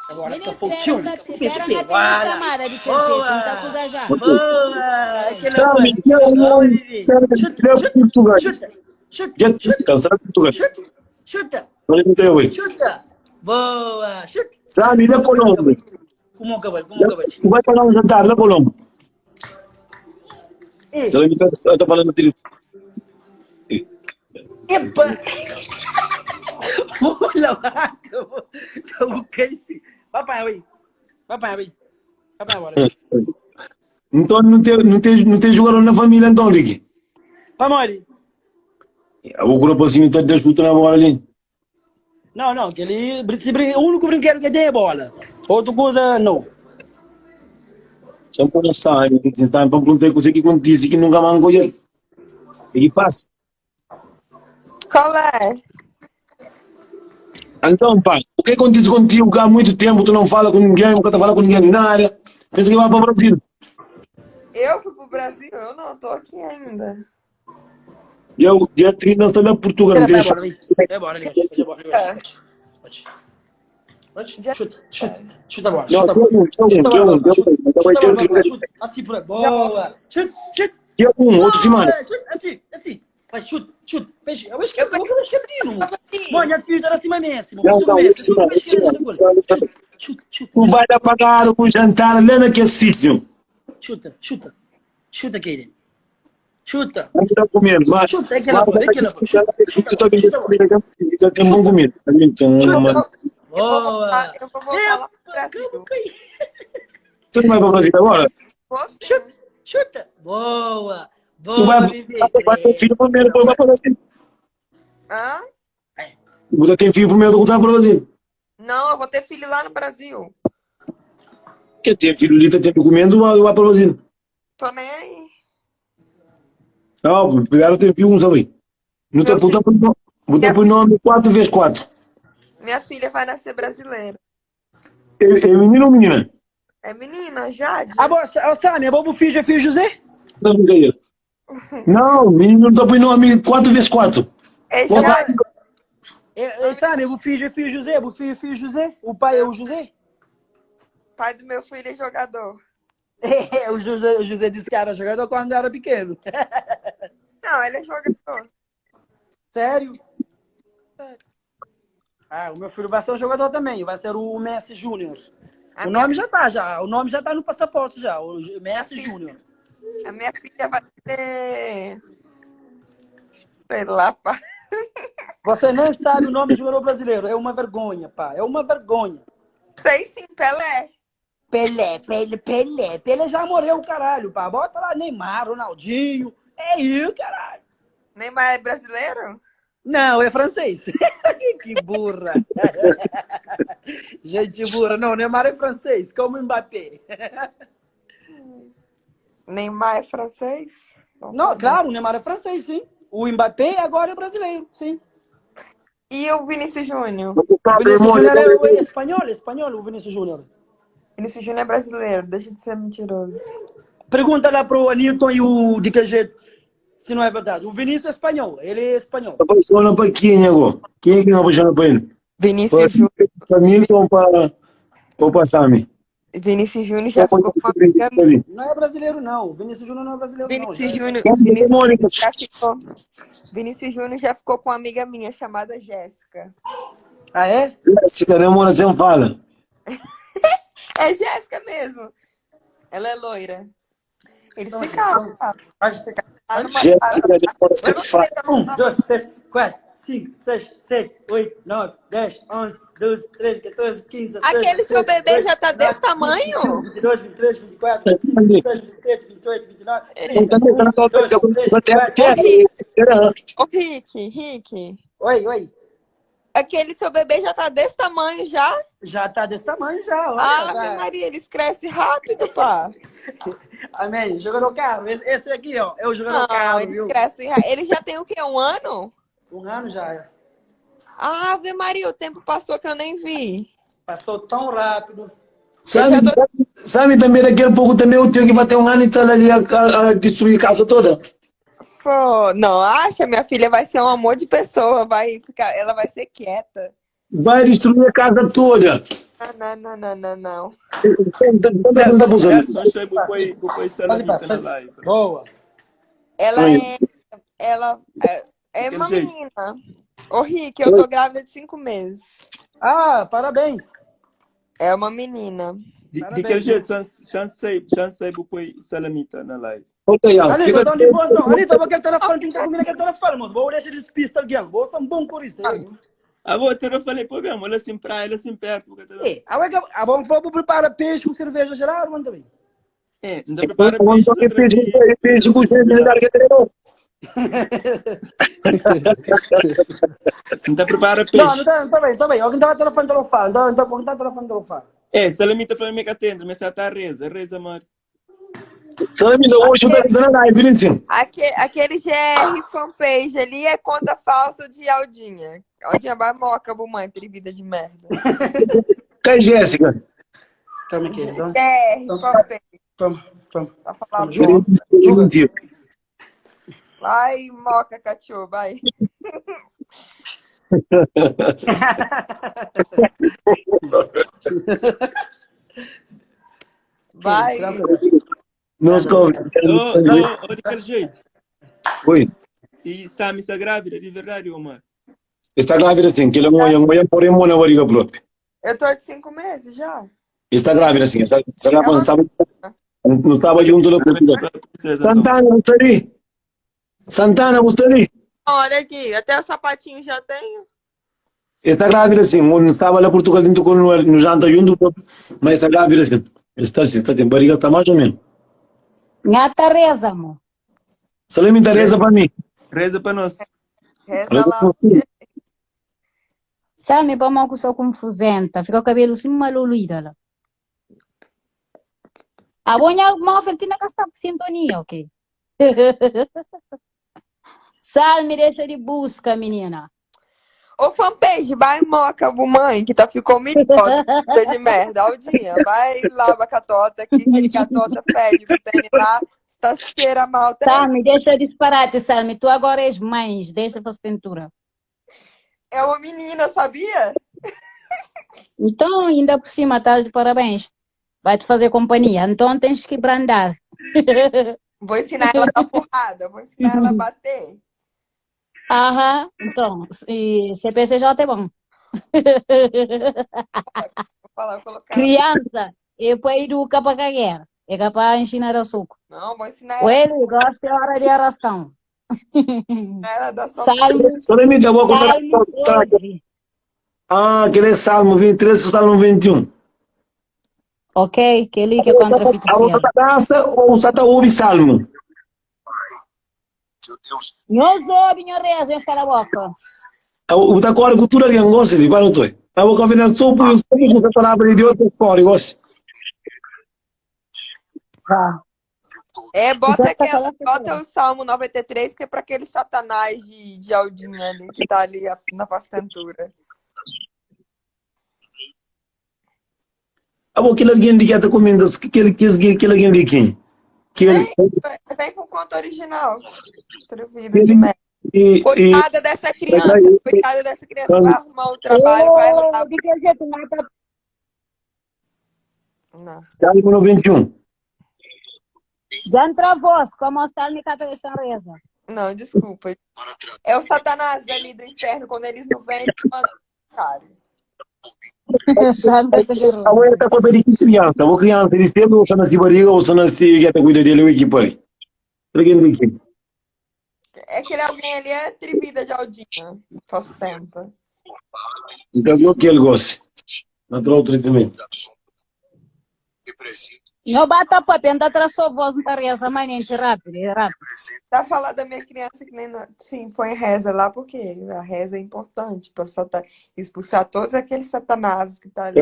Agora fica Menino, pouquinho. deram Com o pé, com o deram pé. até Voilà. chamada de que jeito, não tá acusando já. Boa! Aquela Sabe, boa. Boa, Vivi. Chuta, Portugal. chuta, chuta, Já chuta, cansado de Portugal. chuta, chuta, Olha o teu aí. chuta. Boa, chuta. Sabe, da Colômbia. Como o cabelo, como o cabelo. Tu vai pagar um jantar na Colômbia. Ei, Sabe, eu tô falando de Epa! Olha lá, o Casey. Vai para aí. Vai para aí. Vai para agora. Então não tem, não tem, não tem jogador na família então, Rick. Vai, Mori. O grupo assim tá disputando a bola ali. Não, não, aquele. O único brinquedo que tem é bola. Outra coisa, não. Só para sabe, que sabe, para perguntar coisa que acontece que nunca mais colher. E passa. Qual é? Então, pai, o que acontece contigo que há muito tempo tu não fala com ninguém, nunca tá falando com ninguém na área? Pensa que vai para o Brasil. Eu fui pro Brasil? Eu não, tô aqui ainda. Eu, dia 30, estou na Portugal, não Vai tem embora, vem. Vai embora, liga. Vai embora, É. Pode. Chuta, chuta, chuta a bola. Não, Chuta a bola. dia 1, Chuta a dia bola, 1, dia chuta. 1. Chuta Vai a dia bola, 30. chuta. Assim, por aí. Boa. Chuta, chuta. Dia 1, outra semana. Chuta, assim, assim. Vai, chuta, chuta. Peixe. Eu acho que eu acho que é primo. Mano, minha filha era acima Messi. Não, não, outra semana, outra semana, outra semana. Chuta, chuta, Tu vai lá pagar o jantar lá naquele sítio. chuta, chuta. Chuta, querido. Chuta. Não tá comendo, mas. Chuta, é aquela bola, é aquela bola. Chuta, tá bem, tem bom comida. Então, mano. Eu vou Boa. voltar, eu vou voltar lá pro Brasil. Tu não vai para o Brasil agora? Vou sim. Chuta, chuta. Boa. Tu Boa, vai, bebê. vai ter filho primeiro, depois vai para o Brasil. Hã? Você tem filho primeiro, depois vai para o Brasil. Não, eu vou ter filho lá no Brasil. Porque tem filho ali, tá tempo comendo, vai vai para o Brasil. Tô nem aí. Não, primeiro tem filho, um sabe? Não te puta por nome, botar por nome 4 vezes 4. Minha filha vai nascer brasileira. É, é menino ou menina? É menina, Jade? Ah, bom, Sami, é bom pro filho, é filho José? Não, brincadeira. Não, menino não tá por nome 4 vezes 4. É Jade. É, é, Sami, o filho é filho José, o filho é filho José, o pai é o José? Pai do meu filho é jogador. É, o José, o José disse que era jogador quando era pequeno. Não, ele é jogador. Sério? Sério. Ah, o meu filho vai ser um jogador também, vai ser o Messi Júnior. A O minha, nome já tá, já. O nome já tá no passaporte já, o Messi Júnior. a minha filha vai ser. Sei lá, pá. Você nem sabe o nome do jogador brasileiro. É uma vergonha, pá. É uma vergonha. Sei sim, Pelé. Pelé, Pelé, Pelé. Pelé já morreu, caralho, pá. Bota lá Neymar, Ronaldinho. É isso, caralho. Neymar é brasileiro? Não, é francês. que burra. Gente burra. Não, Neymar é francês, como Mbappé. Neymar é francês? Não, claro, o Neymar é francês, sim. O Mbappé agora é brasileiro, sim. E o Vinícius Júnior? O Vinícius Júnior é, é espanhol, é espanhol, o Vinícius Júnior. Vinícius Júnior é brasileiro, deixa de ser mentiroso. Pergunta lá pro Anilton e o de que jeito, se não é verdade. O Vinícius é espanhol, ele é espanhol. Apaixona para quem agora? Quem é que não apaixona para ele? Vinícius Júnior, Para Nilton ou para, ou para Sami? Vinícius Júnior já ficou com uma amiga minha. Não é brasileiro, não. O Vinícius Júnior não é brasileiro, não. Vinícius Já é- Júnior, Mônica. Vinícius Júnior já ficou, Vinícius Júnior já ficou com uma amiga minha chamada Jéssica. Ah, é? Jéssica, demora, sempre fala. É Jéssica mesmo. Ela é loira. Eles ficaram lá. Vai. Lá numa Jéssica, demora, sempre fala. Um, dois, três, quatro, 5, 6, 7, 8, 9, 10, 11, 12, 13, 14, 15, 16, Aquele seu 17, bebê 18, já tá desse 19, 20, tamanho? 21, 22, 23, 24, 25, 26, 27, 28, 29, 30, Também tá 1, na tua 2, 3, 4. Ô, Rick, ô, Rick, Rick. Oi, oi. Aquele seu bebê já tá desse tamanho já? Já tá desse tamanho já, olha. Ave tá. Maria, eles crescem rápido, pá. Amém. Jogador caro. Esse, esse aqui, ó, é o jogador Não, caro, eles viu? crescem rápido. Ele já tem o quê? Um ano? Um ano já. Ave Maria, o tempo passou que eu nem vi. Passou tão rápido. Sabe, Eu já tô- sabe, sabe também daquele pouco também o tio que vai ter um ano e tá ali a, a- a destruir a casa toda. Pô, não, acha, minha filha vai ser um amor de pessoa, vai ficar, ela vai ser quieta. Vai destruir a casa toda. Não, não, não, não, não. Não tá abusando. Gerson, achei que foi Faz salamita passo, na faz. live. Boa. Ela Oi. é, ela é, é uma Aquele jeito. menina. Ô, Rick, eu tô grávida de 5 meses. Ah, parabéns. É uma menina. De, de Parabéns, aquele viu? jeito, chance, chance, chance, foi salamita na live. Ok, ó, Ali, fica- então de boa, então. Ali, tô aquele telefone, tem que comer aquele telefone, moço. Vou deixar de despista alguém. Vou ser um bom corista. hein? Ah, vou até eu falei, pô, mesmo, olha assim pra ela, assim perto. Porque tá... Ei, a que a bom foi prepara peixe com cerveja gelada, mano, também. É, não prepara Vamos peixe, tocar outra peixe, vez. peixe com gente militar que tem. Não prepara Não, não peixe. tá, não tá bem, tá bem. Alguém tá telefone, telefone. Então, então, alguém tá telefone, telefone. É, salamita foi meio que atende, mas ela tá reza, reza, mano. Salamita, hoje eu tô na live, né, sim? Aquele GR fanpage ali é conta falsa de Aldinha. Aldinha vai moca, bumãe, vida de merda. Cai, Jéssica. Toma aqui, então. GR fanpage, Toma, toma. pra falar Toma, bosta. Mentira. Vai, moca, cachorro, vai. Vai. Nos Ô, convidados. ô, ô, de aquele jeito. Oi. E Sami está grávida, de verdade, Omar. Está grávida sim, que ela moia, moia porém mona barriga própria. Eu tô de 5 meses já. Está grávida sim, está, está grávida, não estava, não estava junto na Portugal. Santana, você ali? Santana, você ali? Olha aqui, até o sapatinho já tenho. Está grávida sim, não estava lá em Portugal dentro com no, no janta junto, mas está grávida sim. Está sim, está sim, barriga está mais ou menos. Ngata reza, amor. Salamita reza para mim. Reza para nós. Reza lá. Sabe, para mal que sou confusenta. Fica o cabelo assim, maloluída lá. A bonha móvel tinha que estar com sintonia, ok? Sal, me deixa de busca, menina. Ô, fanpage, vai moca, mãe, que tá, ficou melhor, tá de merda. Aldinha, vai lava a catota, que aquele catota fede, que tem lá, está cheira mal. Tá? Sal, me deixa disparate, Salme. Tu agora és mãe, deixa fazer tentura. É uma menina, sabia? Então, ainda por cima, estás de parabéns. Vai te fazer companhia. Então tens que brandar. Vou ensinar ela a dar porrada, vou ensinar ela a bater. Aham, então, e CPCJ é bom. Vou falar, vou colocar. Criança, é para educar para cagar. É capaz de ensinar a suco. Não, vou ensinar O ela, ele gosta é hora de aração. ela a dar só. Salmo, Salamita, vou contar. Salmo 12. Ah, aquele é Salmo 23 com Salmo 21. Ok? Aquele que é contra A feiticeiro. outra dança ou o ouve Salmo? Nós ouve, nós reza, nós cala a boca. O da cor cultura de gosta de para o toi. A boca vem só por isso com a palavra de Deus corre gosta. Vá. É, bota, Já tá aquela, falando que bota o Salmo 93, que é pra aquele satanás de Aldinha ali, que tá ali na pastentura. A boca aquele alguém de que tá comendo, aquele que aquele alguém de quem? Que ele Vem, vem com o conto original. Atrevido de merda. e e Coitada dessa criança, coitada dessa criança, vai arrumar um trabalho, vai lá. Ô, de que jeito, mata Não. Salmo 91. Já entra voz, como o Salmo cata de reza. Não, desculpa. É o Satanás ali do inferno, quando eles não vêm, eles mandam o cara. Salmo deixa de A mulher tá com de criança, vou criança, eles têm ou na barriga ou na que tá cuida dele o equipe ali. Alguém de quem? É que. Aquele alguém ali é atrevida de Aldinha. Faz tempo. Nta go kel gosi. Na tra outro tratamento. Nho ba ta papia, N ta tra só voz, N ta reza manenti rápido, é rápido. Pra falar da minha criança que nem. Na... Sim, foi em reza lá, porque a reza é importante pra sata... expulsar todos aqueles satanases que tá ali.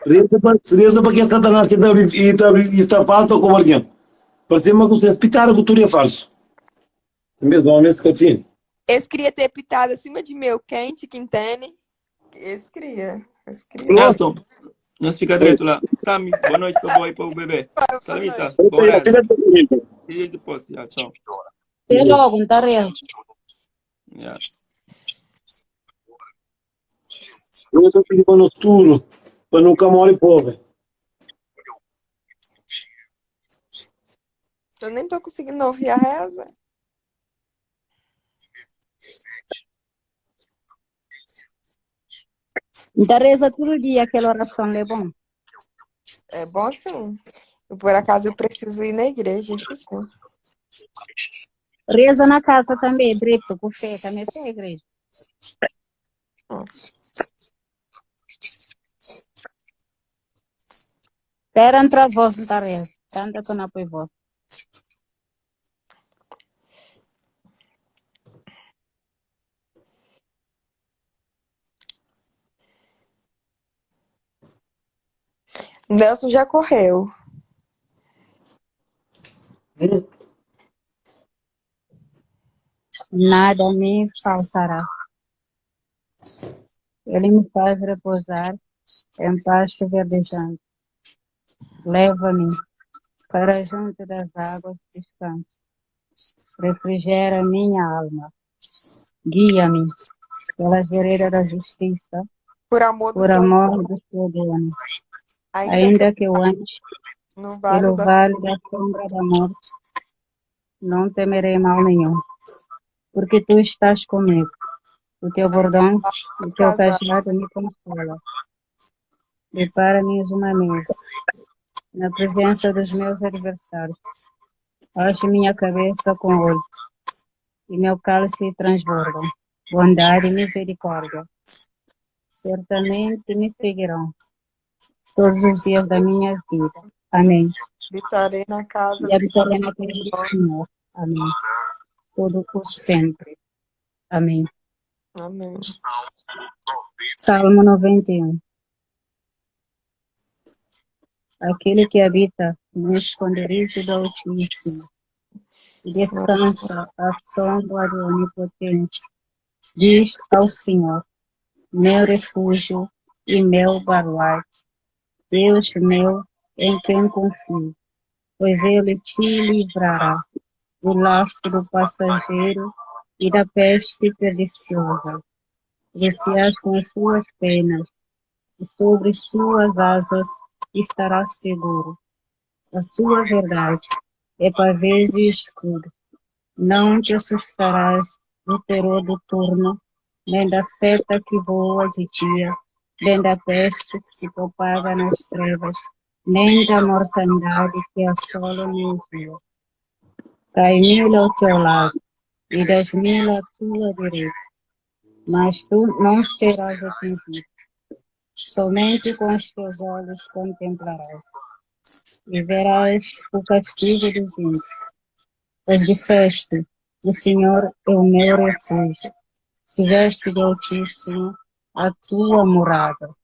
Reza pa, reza pa kes satanás ki ta abri, i ta abri, i sta falta ku algen. Parse ma ku ses pitada ku tudu é falsu. Tanbê es ómis ka tene. Es kria ter pitada acima de meu quente que entende. Es kria, es kria. Nelson, nos fika dretu la. Sami, boa noite pa bo e pa bu bebê. Boa Salamita, noite. boa reza. Fika tranquilo. E depois, ya, tchau. Até logo, N ta reza. Ya. Eu ta pidi pa nos tudu, pa nu ka móre pobre. Eu nem tô conseguindo ouvir a reza. N ta reza tudu dia kel orason la é bon. É bom sim. Eu, por acaso eu preciso ir na igreja, isso sim. Reza na casa tanbê, dretu, ku fé, ka meste igreja. Pera ntra vos nta reza. Tanta ku na pui vos. Nelson já correu. Hum? Nada me faltará. Ele me faz repousar em pasto verdejante. Leva-me para junto das águas de descanso. Refrigera minha alma. Guia-me pela vereda da justiça, Por amor do por seu amor do seu dono. ainda que Ainda que eu ande no vale pelo da vale da sombra da morte, não temerei mal nenhum, porque tu estás comigo. O teu bordão e o teu casa, cajado me consolam. Prepara-me uma mesa na presença dos meus adversários. Enche minha cabeça com óleo e meu cálice transborda. Bondade e misericórdia certamente me seguirão todos os dias da minha vida. Amém. habitarei na casa E do habitarei na casa do Senhor. Amém. Todo o sempre. Amém. Amém. Salmo 91. Aquele que habita no esconderijo do Altíssimo e descansa à sombra do Onipotente, diz ao Senhor, meu refúgio e meu baluarte, Deus meu, em quem confio, pois ele te livrará do laço do passageiro e da peste perniciosa. Crescerás com as suas penas, e sobre suas asas estarás seguro. A sua verdade é pavês e escudo. Não te assustarás do terror do turno, nem da seta que voa de dia, nem da peste que se propaga nas trevas, nem da mortandade que assola o meio-dia. Cai mil ao teu lado e 10.000 à tua direita, mas tu não serás atingido. Somente com os teus olhos contemplarás e verás o castigo dos ímpios. Pois disseste, o Senhor é o meu refúgio. Fizeste do Altíssimo a tua morada.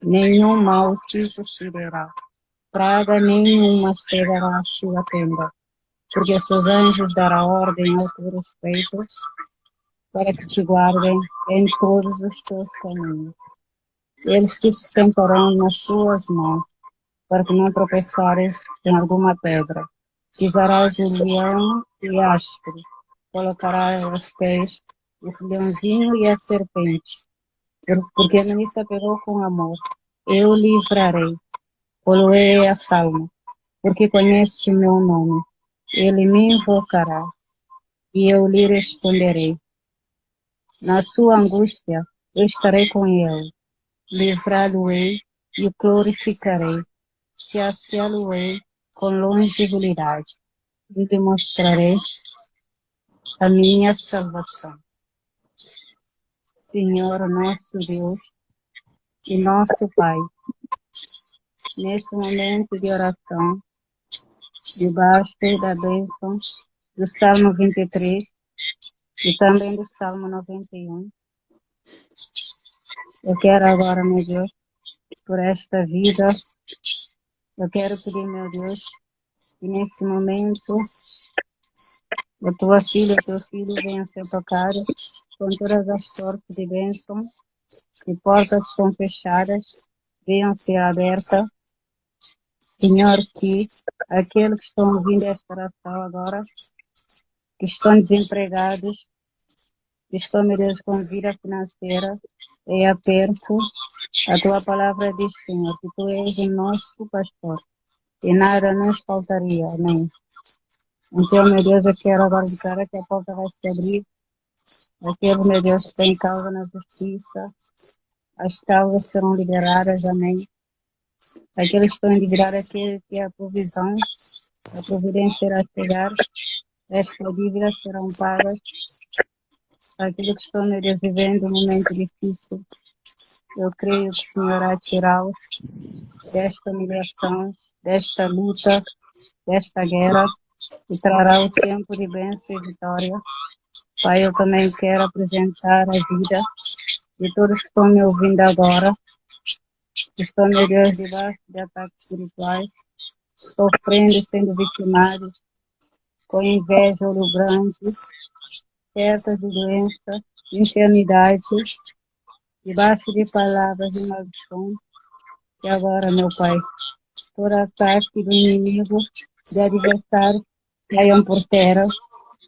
Nenhum mal te sucederá, praga nenhuma chegará à sua tenda, porque os seus anjos dará ordem ao teu respeito, para que te guardem em todos os teus caminhos. Eles te sustentarão nas suas mãos, para que não tropeçares em alguma pedra. Pisarás o leão e áspero, colocarás aos pés o leãozinho e a serpente, porque ele me apegou com amor. Eu livrarei, pô-lo-ei a salmo, porque conhece meu nome. Ele me invocará, e eu lhe responderei. Na sua angústia, eu estarei com ele. Livrá-lo-ei e o glorificarei. Saciá-lo-ei com longevidade e lhe mostrarei a minha salvação. Senhor, nosso Deus e nosso Pai, nesse momento de oração, debaixo da bênção do Salmo 23 e também do Salmo 91, eu quero agora, meu Deus, por esta vida, eu quero pedir, meu Deus, que nesse momento a tua filha, o teu filho venham ser tocados com todas as sortes de bênçãos, que portas estão fechadas, venham ser abertas. Senhor, que aqueles que estão ouvindo esta oração agora, que estão desempregados, que estão, meu Deus, com vida financeira em aperto, a tua palavra diz, Senhor, que tu és o nosso pastor e nada nos faltaria. Amém. Então, meu Deus, eu quero agora declarar que a porta vai se abrir. Aquele, meu Deus, que tem causa na justiça, as causas serão liberadas. Amém. Aqueles que estão endividados, aquele que é a provisão, a providência irá chegar, estas dívidas serão pagas. Aqueles que estão, meu Deus, vivendo um momento difícil, eu creio que o Senhor irá tirá-los desta humilhação, desta luta, desta guerra, e trará o tempo de bênção e vitória. Pai, eu também quero apresentar a vida de todos que estão me ouvindo agora, que estão, meu Deus, debaixo de ataques espirituais, sofrendo e sendo vitimados, com inveja, olho grande, certas de doença, enfermidade, debaixo de palavras de maldição, que agora, meu Pai, todo ataque do inimigo, de adversário, caiam por terra,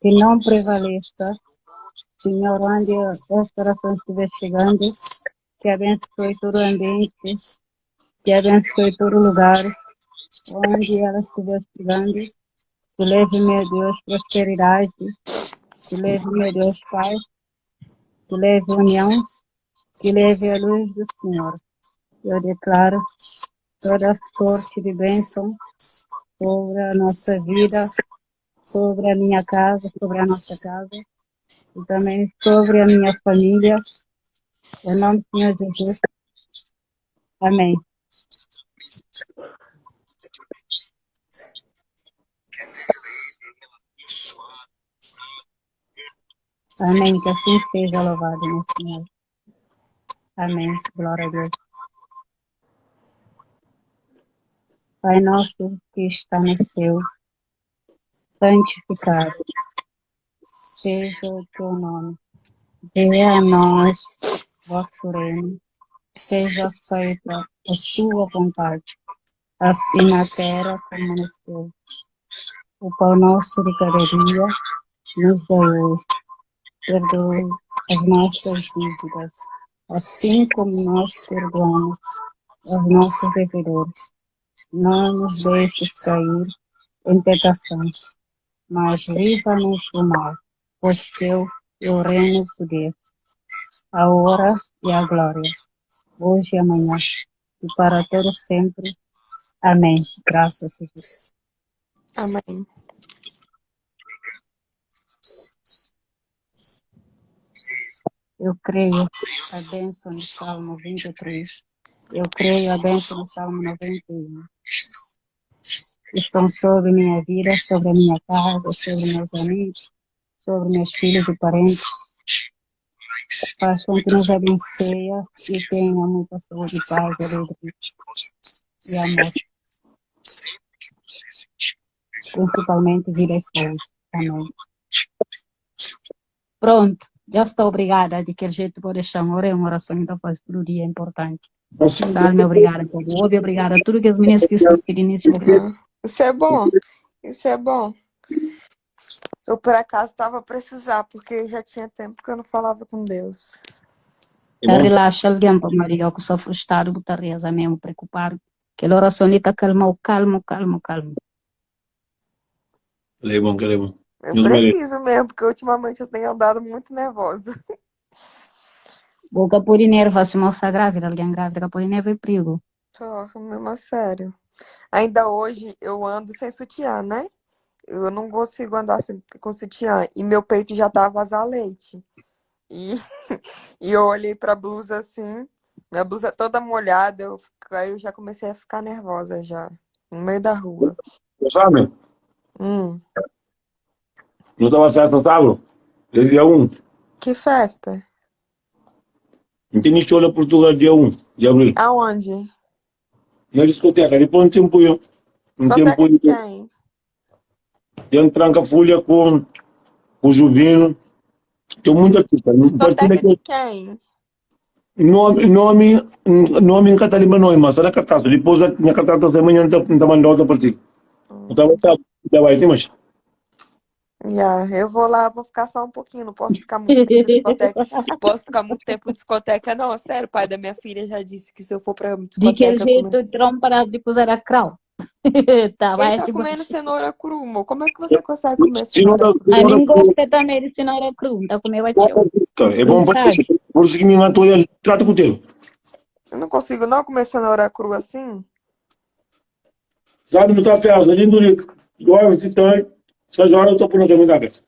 que não prevaleça. Senhor, onde esta oração estiver chegando, que abençoe todo o ambiente, que abençoe todo lugar onde ela estiver chegando, que leve, meu Deus, prosperidade, que leve, meu Deus, paz, que leve união, que leve a luz do Senhor. Eu declaro toda sorte de bênção sobre a nossa vida, sobre a minha casa, sobre a nossa casa e também sobre a minha família. Em nome do Senhor Jesus. Amém. Amém. Que assim seja louvado, meu Senhor. Amém. Glória a Deus. Pai nosso que está no céu, santificado seja o teu nome. Venha a nós vosso reino, seja feita a sua vontade, assim na terra como no céu. O pão nosso de cada dia nos dá hoje. Perdoe as nossas dívidas, assim como nós perdoamos aos nossos devedores. Não nos deixes cair em tentação, mas livra-nos do mal, pois teu é o reino, o poder, a hora e a glória, hoje e amanhã, e para todo sempre. Amém. Graças a Deus. Amém. Eu creio a bênção no Salmo 23. Eu creio a bênção no Salmo 91. Estão sobre minha vida, sobre a minha casa, sobre meus amigos, sobre meus filhos e parentes. Faz com que nos abençoe e tenha muita saúde, paz, alegria e amor. Principalmente vida e saúde. Amém. Pronto, já estou obrigada. De qualquer jeito, vou deixar uma hora, uma oração, então faz todo dia, é importante. Salme, obrigada, povo. Ouve, obrigada a tudo que as meninas que estão pedindo nesse momento. Isso é bom, isso é bom. Eu, por acaso, estava a precisar, porque já tinha tempo que eu não falava com Deus. Ta relaxa algen pa Maria ku sta frustradu bu ta reza mesmo preocupadu kel orason li ta kalmau kalmu kalmu kalmu. Kel é bom, kel é bom. Eu Deus merece. preciso mesmo, porque ultimamente eu tenho andado muito nervosa. Bu ka pode nerva sima bu sta grávida, algen grávida ka pode nerva é prigu. Porra, mesmo a sério. Ainda hoje eu ando sem sutiã, né? Eu não consigo andar sem, com sutiã. E meu peito já tá a vazar leite. E, e eu olhei pra blusa assim, minha blusa toda molhada. Eu, aí eu já comecei a ficar nervosa já, no meio da rua. Sabe? Hum, Eu tava certo sábado, dia 1. que festa? Não tem show na Portugal dia 1 de abril. Aonde? Na discoteca, depois um tempo eu. Um Discoteca tempo de quem? Tem tranca-folha com o Juvino. Tem muita artista. Discoteca de quem? Nome, nome, nome em Catalima nome, mas era cartaz. Depois na cartaz da manhã não tá mandando outra partida. Então tá, já vai, tem mais. Yeah, eu vou lá, vou ficar só um pouquinho, não posso ficar muito tempo em discoteca. Posso ficar muito tempo em discoteca, não, sério, o pai da minha filha já disse que se eu for pra De aquele discoteca comer. jeito, trompa de cozer a crau. Tá, Ele vai tá se comendo baixar. cenoura crua, amor. Como é que você consegue comer Se não cenoura dá, crua? A mim gosta também de cenoura crua, tá comendo teu. é bom para Sabe? por isso que me matou ele, trato com teu. Eu não consigo não comer cenoura crua assim. Sabe, não tá ferro, ali no livro. Agora, se tá, seis horas eu tô por no caminho da casa.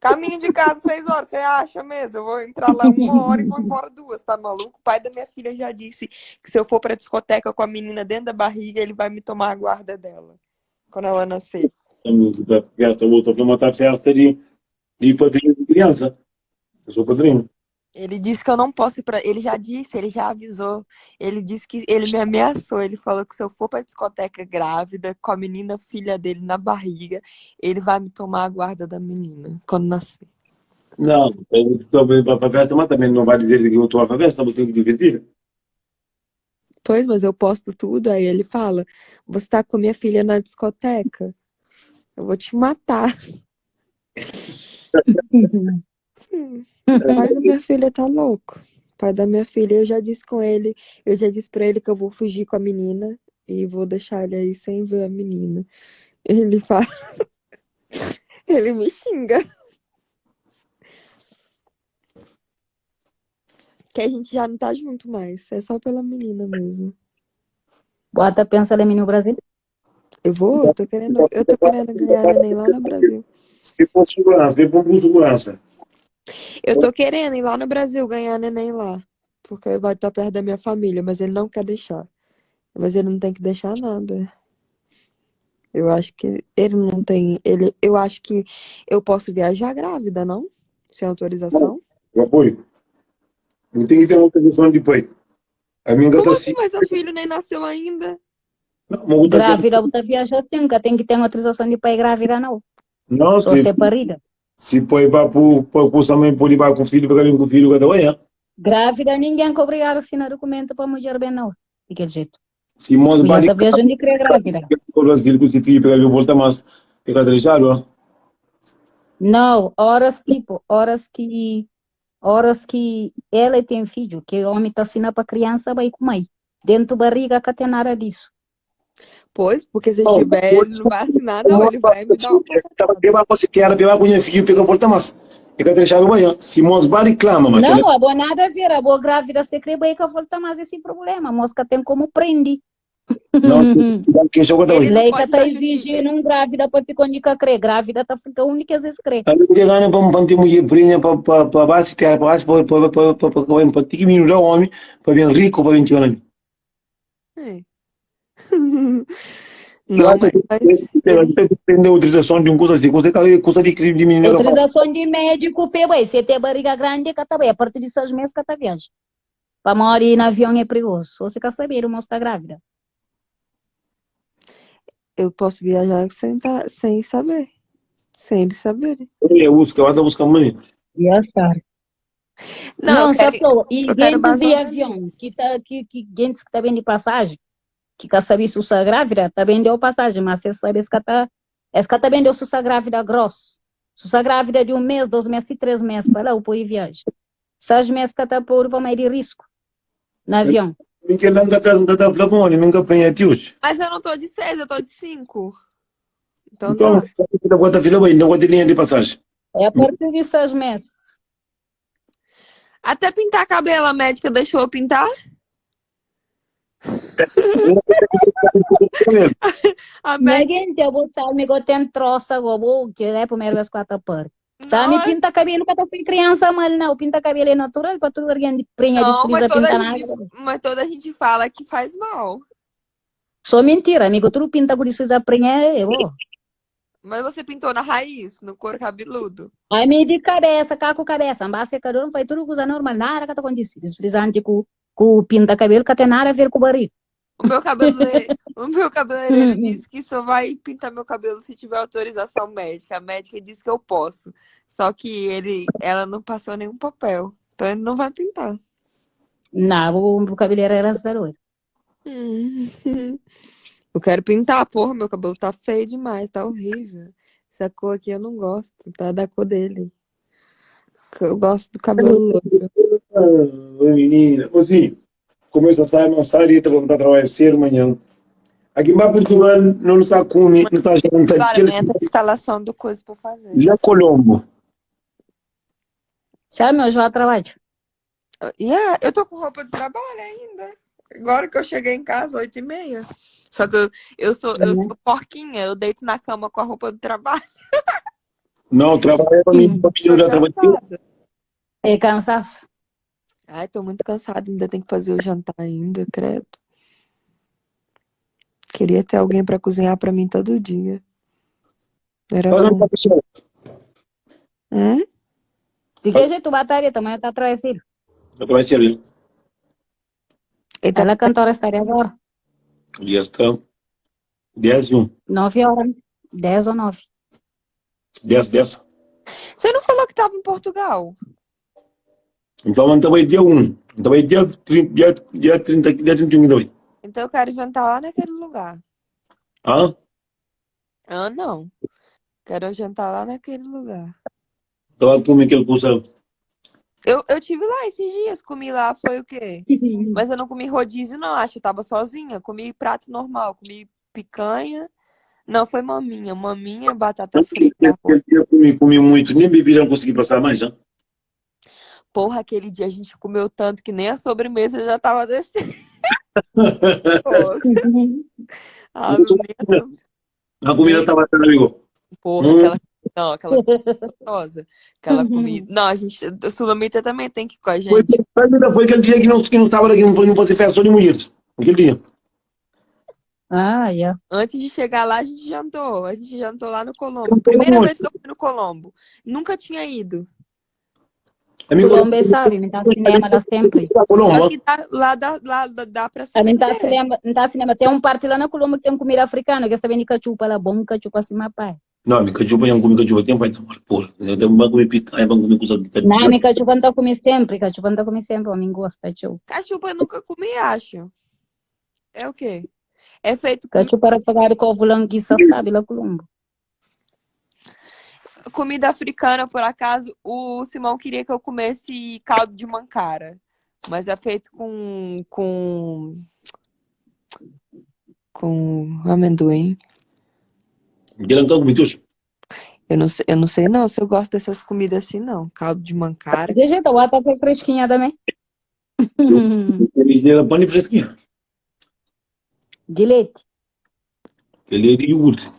Caminho de casa, 6 horas, você acha mesmo? Eu vou entrar lá 1 hora e vou embora 2, tá maluco? O pai da minha filha já disse que se eu for pra discoteca com a menina dentro da barriga, ele vai me tomar a guarda dela quando ela nascer. Tá festa, vou para matar festa de, de padrinho de criança. Eu sou padrinho. Ele disse que eu não posso ir pra. Ele já disse, ele já avisou. Ele disse que ele me ameaçou. Ele falou que se eu for pra discoteca grávida com a menina filha dele na barriga, ele vai me tomar a guarda da menina quando nascer. Não, eu estou para a festa, mas também não vai dizer que eu estou para a festa, vou ter que divertir. Pois, mas eu posto tudo, aí ele fala: Você tá com a minha filha na discoteca? Eu vou te matar. O pai da minha filha tá louco. O pai da minha filha, eu já disse com ele, eu já disse pra ele que eu vou fugir com a menina e vou deixar ele aí sem ver a menina. Ele fala, ele me xinga. Que a gente já não tá junto mais, é só pela menina mesmo. Bota pensa em mim no Brasil. Eu vou, eu tô querendo ganhar neném lá no Brasil. Se for segurança, se for com segurança. Eu tô querendo ir lá no Brasil ganhar neném lá, porque vai estar perto da minha família, mas ele não quer deixar. Mas ele não tem que deixar nada. Eu acho que ele não tem, ele, eu acho que eu posso viajar grávida, não? Sem autorização? Eu apoio. Não tem que ter uma autorização de pai. A minha Como gata assim? Mas seu filho nem nasceu ainda. Não, mas Grávida, você viaja assim, nunca tem que ter autorização de pai grávida, não. Não, Só se, ser parida. se põe para o também pode ir para com o filho, para com o filho cada manhã. Grávida, ninguém é obrigado a assinar documento para mulher bem, não. Daquele jeito. Se mos Mulher vai tá viajando e cria grávida. o Brasil com o filho, pegar volta mais, fica deixado, ó. Não, horas tipo, horas que ela tem filho, que o homem tá assinando para criança, vai com mãe. Dentro da barriga, que tem nada disso. Pois, porque se Não, tiver, ele não vai assinar, não, ele vai me dar uma Tava pega você quer pegar com o filho, pega volta mais. Fica deixado amanhã. Se mos vai reclama, mas Não, a boa nada a ver, a boa grávida se crê bem que volta mais esse problema. A mosca tem como prende. Não, se dá queixa cada Ele manhã. não Lei que pode tá dar justiça. exigindo um grávida para ficar única crê. Grávida tá fica única às vezes crê. A gente ganha para para mulher prinha para para para base terra para base para para para para para para para que menino homem para bem rico para bem tiver É. Não, mas, mas ele, Depende da autorização de um coisa de coisa de coisa de crime de menino que faz. Autorização de médico, pê, ué, se tem barriga grande, que tá bem. A partir de 6 meses que tá viaja. Para morrer no avião é perigoso. Você quer saber, o moço tá grávida. eu posso viajar sem, tá, sem saber, sem eles saberem. Ele busca, vai buscar money. Yeah, claro. Não, eu Não, quero, só e eu quero gente de basar na avião, que tá, que gente que tá bem de passagem, que quer saber se usa grávida, tá bem deu passagem, mas você sabe esse que tá, esse que tá bem deu se usa grávida grosso. Se usa grávida de 1 mês, 2 meses e 3 meses, para lá, o pôr viagem. 6 meses que tá por para meio de risco, no avião. Minha langa tá não tá falando com ele, minha prinha tios. Mas eu não tô de 6, eu tô de 5. Então Então, dá. não bota filha bem, não bota linha de passagem. É a partir de 6 meses. Até pintar cabelo, a médica deixou eu pintar? A Nha médica. gente, abo ta mi go ten troça go bo, que é a primeira vez que eu ta par. Sabe, Nossa. pinta cabelo ka ta fui criança mal não, pinta cabelo é natural para tudo alguém de prenha Não, mas desfriza toda pinta a nada. gente, mas toda a gente fala que faz mal. Só mentira, amigo, tudo pinta com desfriza prenha é bo. Mas você pintou na raiz, no couro cabeludo. Ai, me de cabeça, caco cabeça, ambas secador, não foi tudo coisa normal, nada que tá acontecendo. Desfrisante com com pinta cabelo que tem nada a ver com o barriga. O meu cabeleireiro, o meu cabeleireiro disse que só vai pintar meu cabelo se tiver autorização médica. A médica disse que eu posso. Só que ele, ela não passou nenhum papel. Então ele não vai pintar. Não, o cabeleireiro era zero. Hum. Eu quero pintar, porra, meu cabelo tá feio demais, tá horrível. Essa cor aqui eu não gosto, tá da cor dele. Eu gosto do cabelo loiro. Ah, menina. Assim, começa a sair mansarita, vou botar trabalho cedo amanhã. Aqui em Portugal não está come, não está jantando. Claro, amanhã tem instalação do coisa pra fazer. Lá Colombo. Sabe, meu, eu trabalho. Yeah, eu tô com roupa de trabalho ainda. Agora que eu cheguei em casa, 8:30. Só que eu sou porquinha, eu deito na cama com a roupa do trabalho. Não, trabalho para mim, para mim, Tô eu já trabalho. cansada. É cansaço. Ai, tô muito cansada, ainda tem que fazer o jantar ainda, credo. Queria ter alguém pra cozinhar pra mim todo dia. Era Faz bom. uma pessoa. Hum? De que jeito batalha também tá atrás dele. Eu trabalho cedo. Ele tá Ela cantora estaria agora. Já está. 10 e 1. 9 horas. 10 ou 9. 10, 10. Você não falou que tava em Portugal? Então, então vai dia 1. Então vai dia 30, dia 30, dia 31 também. Então eu quero jantar lá naquele lugar. Hã? Ah, não. Quero jantar lá naquele lugar. Então vai comer aquele curso. Eu tive lá esses dias, comi lá, foi o quê? Mas eu não comi rodízio, não, acho. Eu tava sozinha. Comi prato normal, comi picanha. Não, foi maminha. Maminha, batata frita, arroz. Eu comi muito, nem bebida não consegui passar mais, né? Porra, aquele dia a gente comeu tanto que nem a sobremesa já tava descendo. Porra. Ah, meu, nem a sobre- A comida estava tão amigo. Porra, Hum. aquela. Não, aquela gostosa. Aquela comida. Não, a gente. O Sulamita também tem que ir com a Foi, gente. foi aquele dia que não estava aqui, não foi, não fazer festa só de mulheres. Aquele dia. Ah, yeah. Antes de chegar lá, a gente jantou. A gente jantou lá no Colombo. Jantou Primeira onde? vez que eu fui no Colombo. Nunca tinha ido. Amigo, Colombo sabe, me dá cinema lá sempre. Só Colombo. que dá, lá, dá, lá dá, dá pra A mim tá se perder. cinema, não tá cinema. Tem um parte lá na Colombo que tem comida africana, que está vendo cachupa lá, bom cachupa assim, mas pai. Não, mi cachupa, eu não comi cachupa, tem vai tomar porra. Eu tenho que comer picanha, vou comer coisa de Não, mi cachupa não tá comendo sempre, cachupa não tá comendo sempre, o homem gosta, tio. Cachupa eu nunca comi, acho. É o quê? É feito com Cachupa era pagar com ovo languiça, sabe, lá Colombo. comida africana, por acaso. O Simão queria que eu comesse caldo de mancara. Mas é feito com amendoim. Ele não tá comendo hoje. Eu não sei não se eu gosto dessas comidas assim, não. Caldo de mancara. De jeito, o tá fresquinha também. Ele era pão fresquinha. De leite. Ele é de iogurte.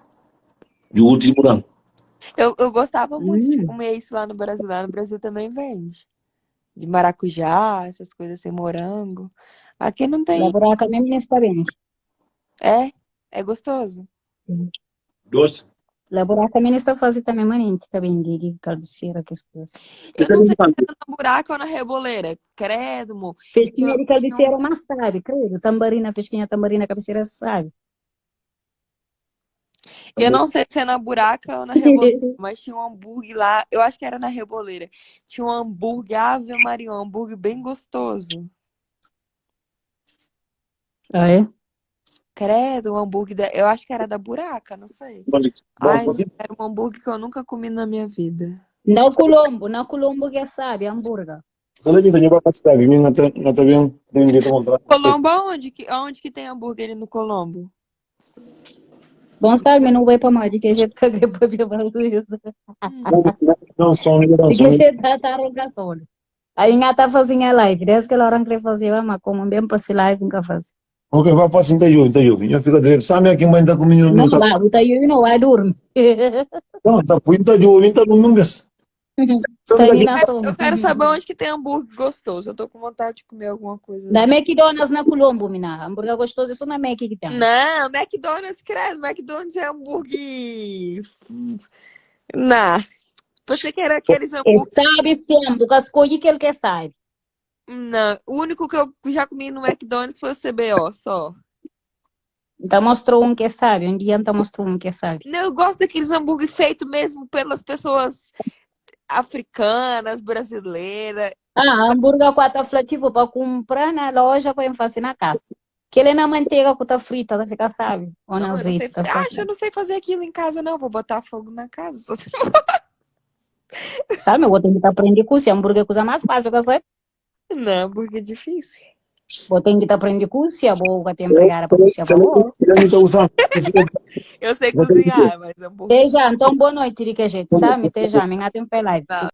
Iogurte de morango. Eu gostava muito de Hum. comer isso lá no Brasil. Lá no Brasil também vende. De maracujá, essas coisas assim, morango. Aqui não La tem. buraca mesmo não está bem. É, é gostoso. Doce. La buraca mesmo está fazendo também, manente, tá bem, de cabeceira, que as coisas. Eu não sei se era na buraca ou na reboleira. Credo, amor. Fesquinha de Tinha um- cabeceira, mas sabe, credo. Tambarina, fesquinha, tambarina, cabeceira, sabe. Eu não sei se é na buraca ou na reboleira, mas tinha um hambúrguer lá. Eu acho que era na reboleira. Tinha um hambúrguer, Ave Maria, um hambúrguer bem gostoso. Ah, é? Credo, o hambúrguer da... Eu acho que era da buraca, não sei. Bom, Ai, você era um hambúrguer que eu nunca comi na minha vida. Na Colombo, na Colombo que sabe, hambúrguer. sabe que tenho para participar, mim não tá não tá bem, tem que contrato. Colombo, aonde que tem hambúrguer ali no Colombo? Bom, sabe, não vai para mais, de que jeito que eu vou ver isso. Não, só não, De só que jeito tá tá rogatório. Aí nga tá fazendo a live, desde que a Laura queria fazer, mas como bem para live nunca faz. Ok, ba fasi nta djobi, nta djobi. Nho fika dretu. Sami aki mãe ta kumi nho Não, ba, bu ta djobi não, vai dormi. Não, ta pui nta djobi, nta durmi um bes. Tá ali na Eu quero saber onde que tem hambúrguer gostoso. Eu tô com vontade de comer alguma coisa. Na McDonald's na Colombo, mina. Hambúrguer gostoso é só na Mac que tem. Não, McDonald's, credo. McDonald's é hambúrguer. Não. Você quer aqueles É hambúrguer. sabe sempre, porque escolhe aquele que sabe. Não, o único que eu já comi no McDonald's foi o CBO, só. Então mostrou um que sabe, um dia então mostrou um que sabe. Não, eu gosto daqueles hambúrguer feito mesmo pelas pessoas africanas, brasileiras. Ah, hambúrguer com a tipo para comprar na loja para fazer na casa. Que ele é na manteiga que tá frita, tá fica sabe? Ou na Não, eu não sei. azeite, tá Acho, fica. eu não sei fazer aquilo em casa, não. Vou botar fogo na casa. Sabe, eu vou ter que aprender a cozinhar, hambúrguer é coisa mais fácil que eu sei. Não, hambúrguer é difícil. Vou ter que aprender a cozinhar, vou ter empregada para cozinhar para vou. Eu sei cozinhar, mas hambúrguer. Até já, então boa noite, de que jeito, sabe? Até já, me tem live. Não.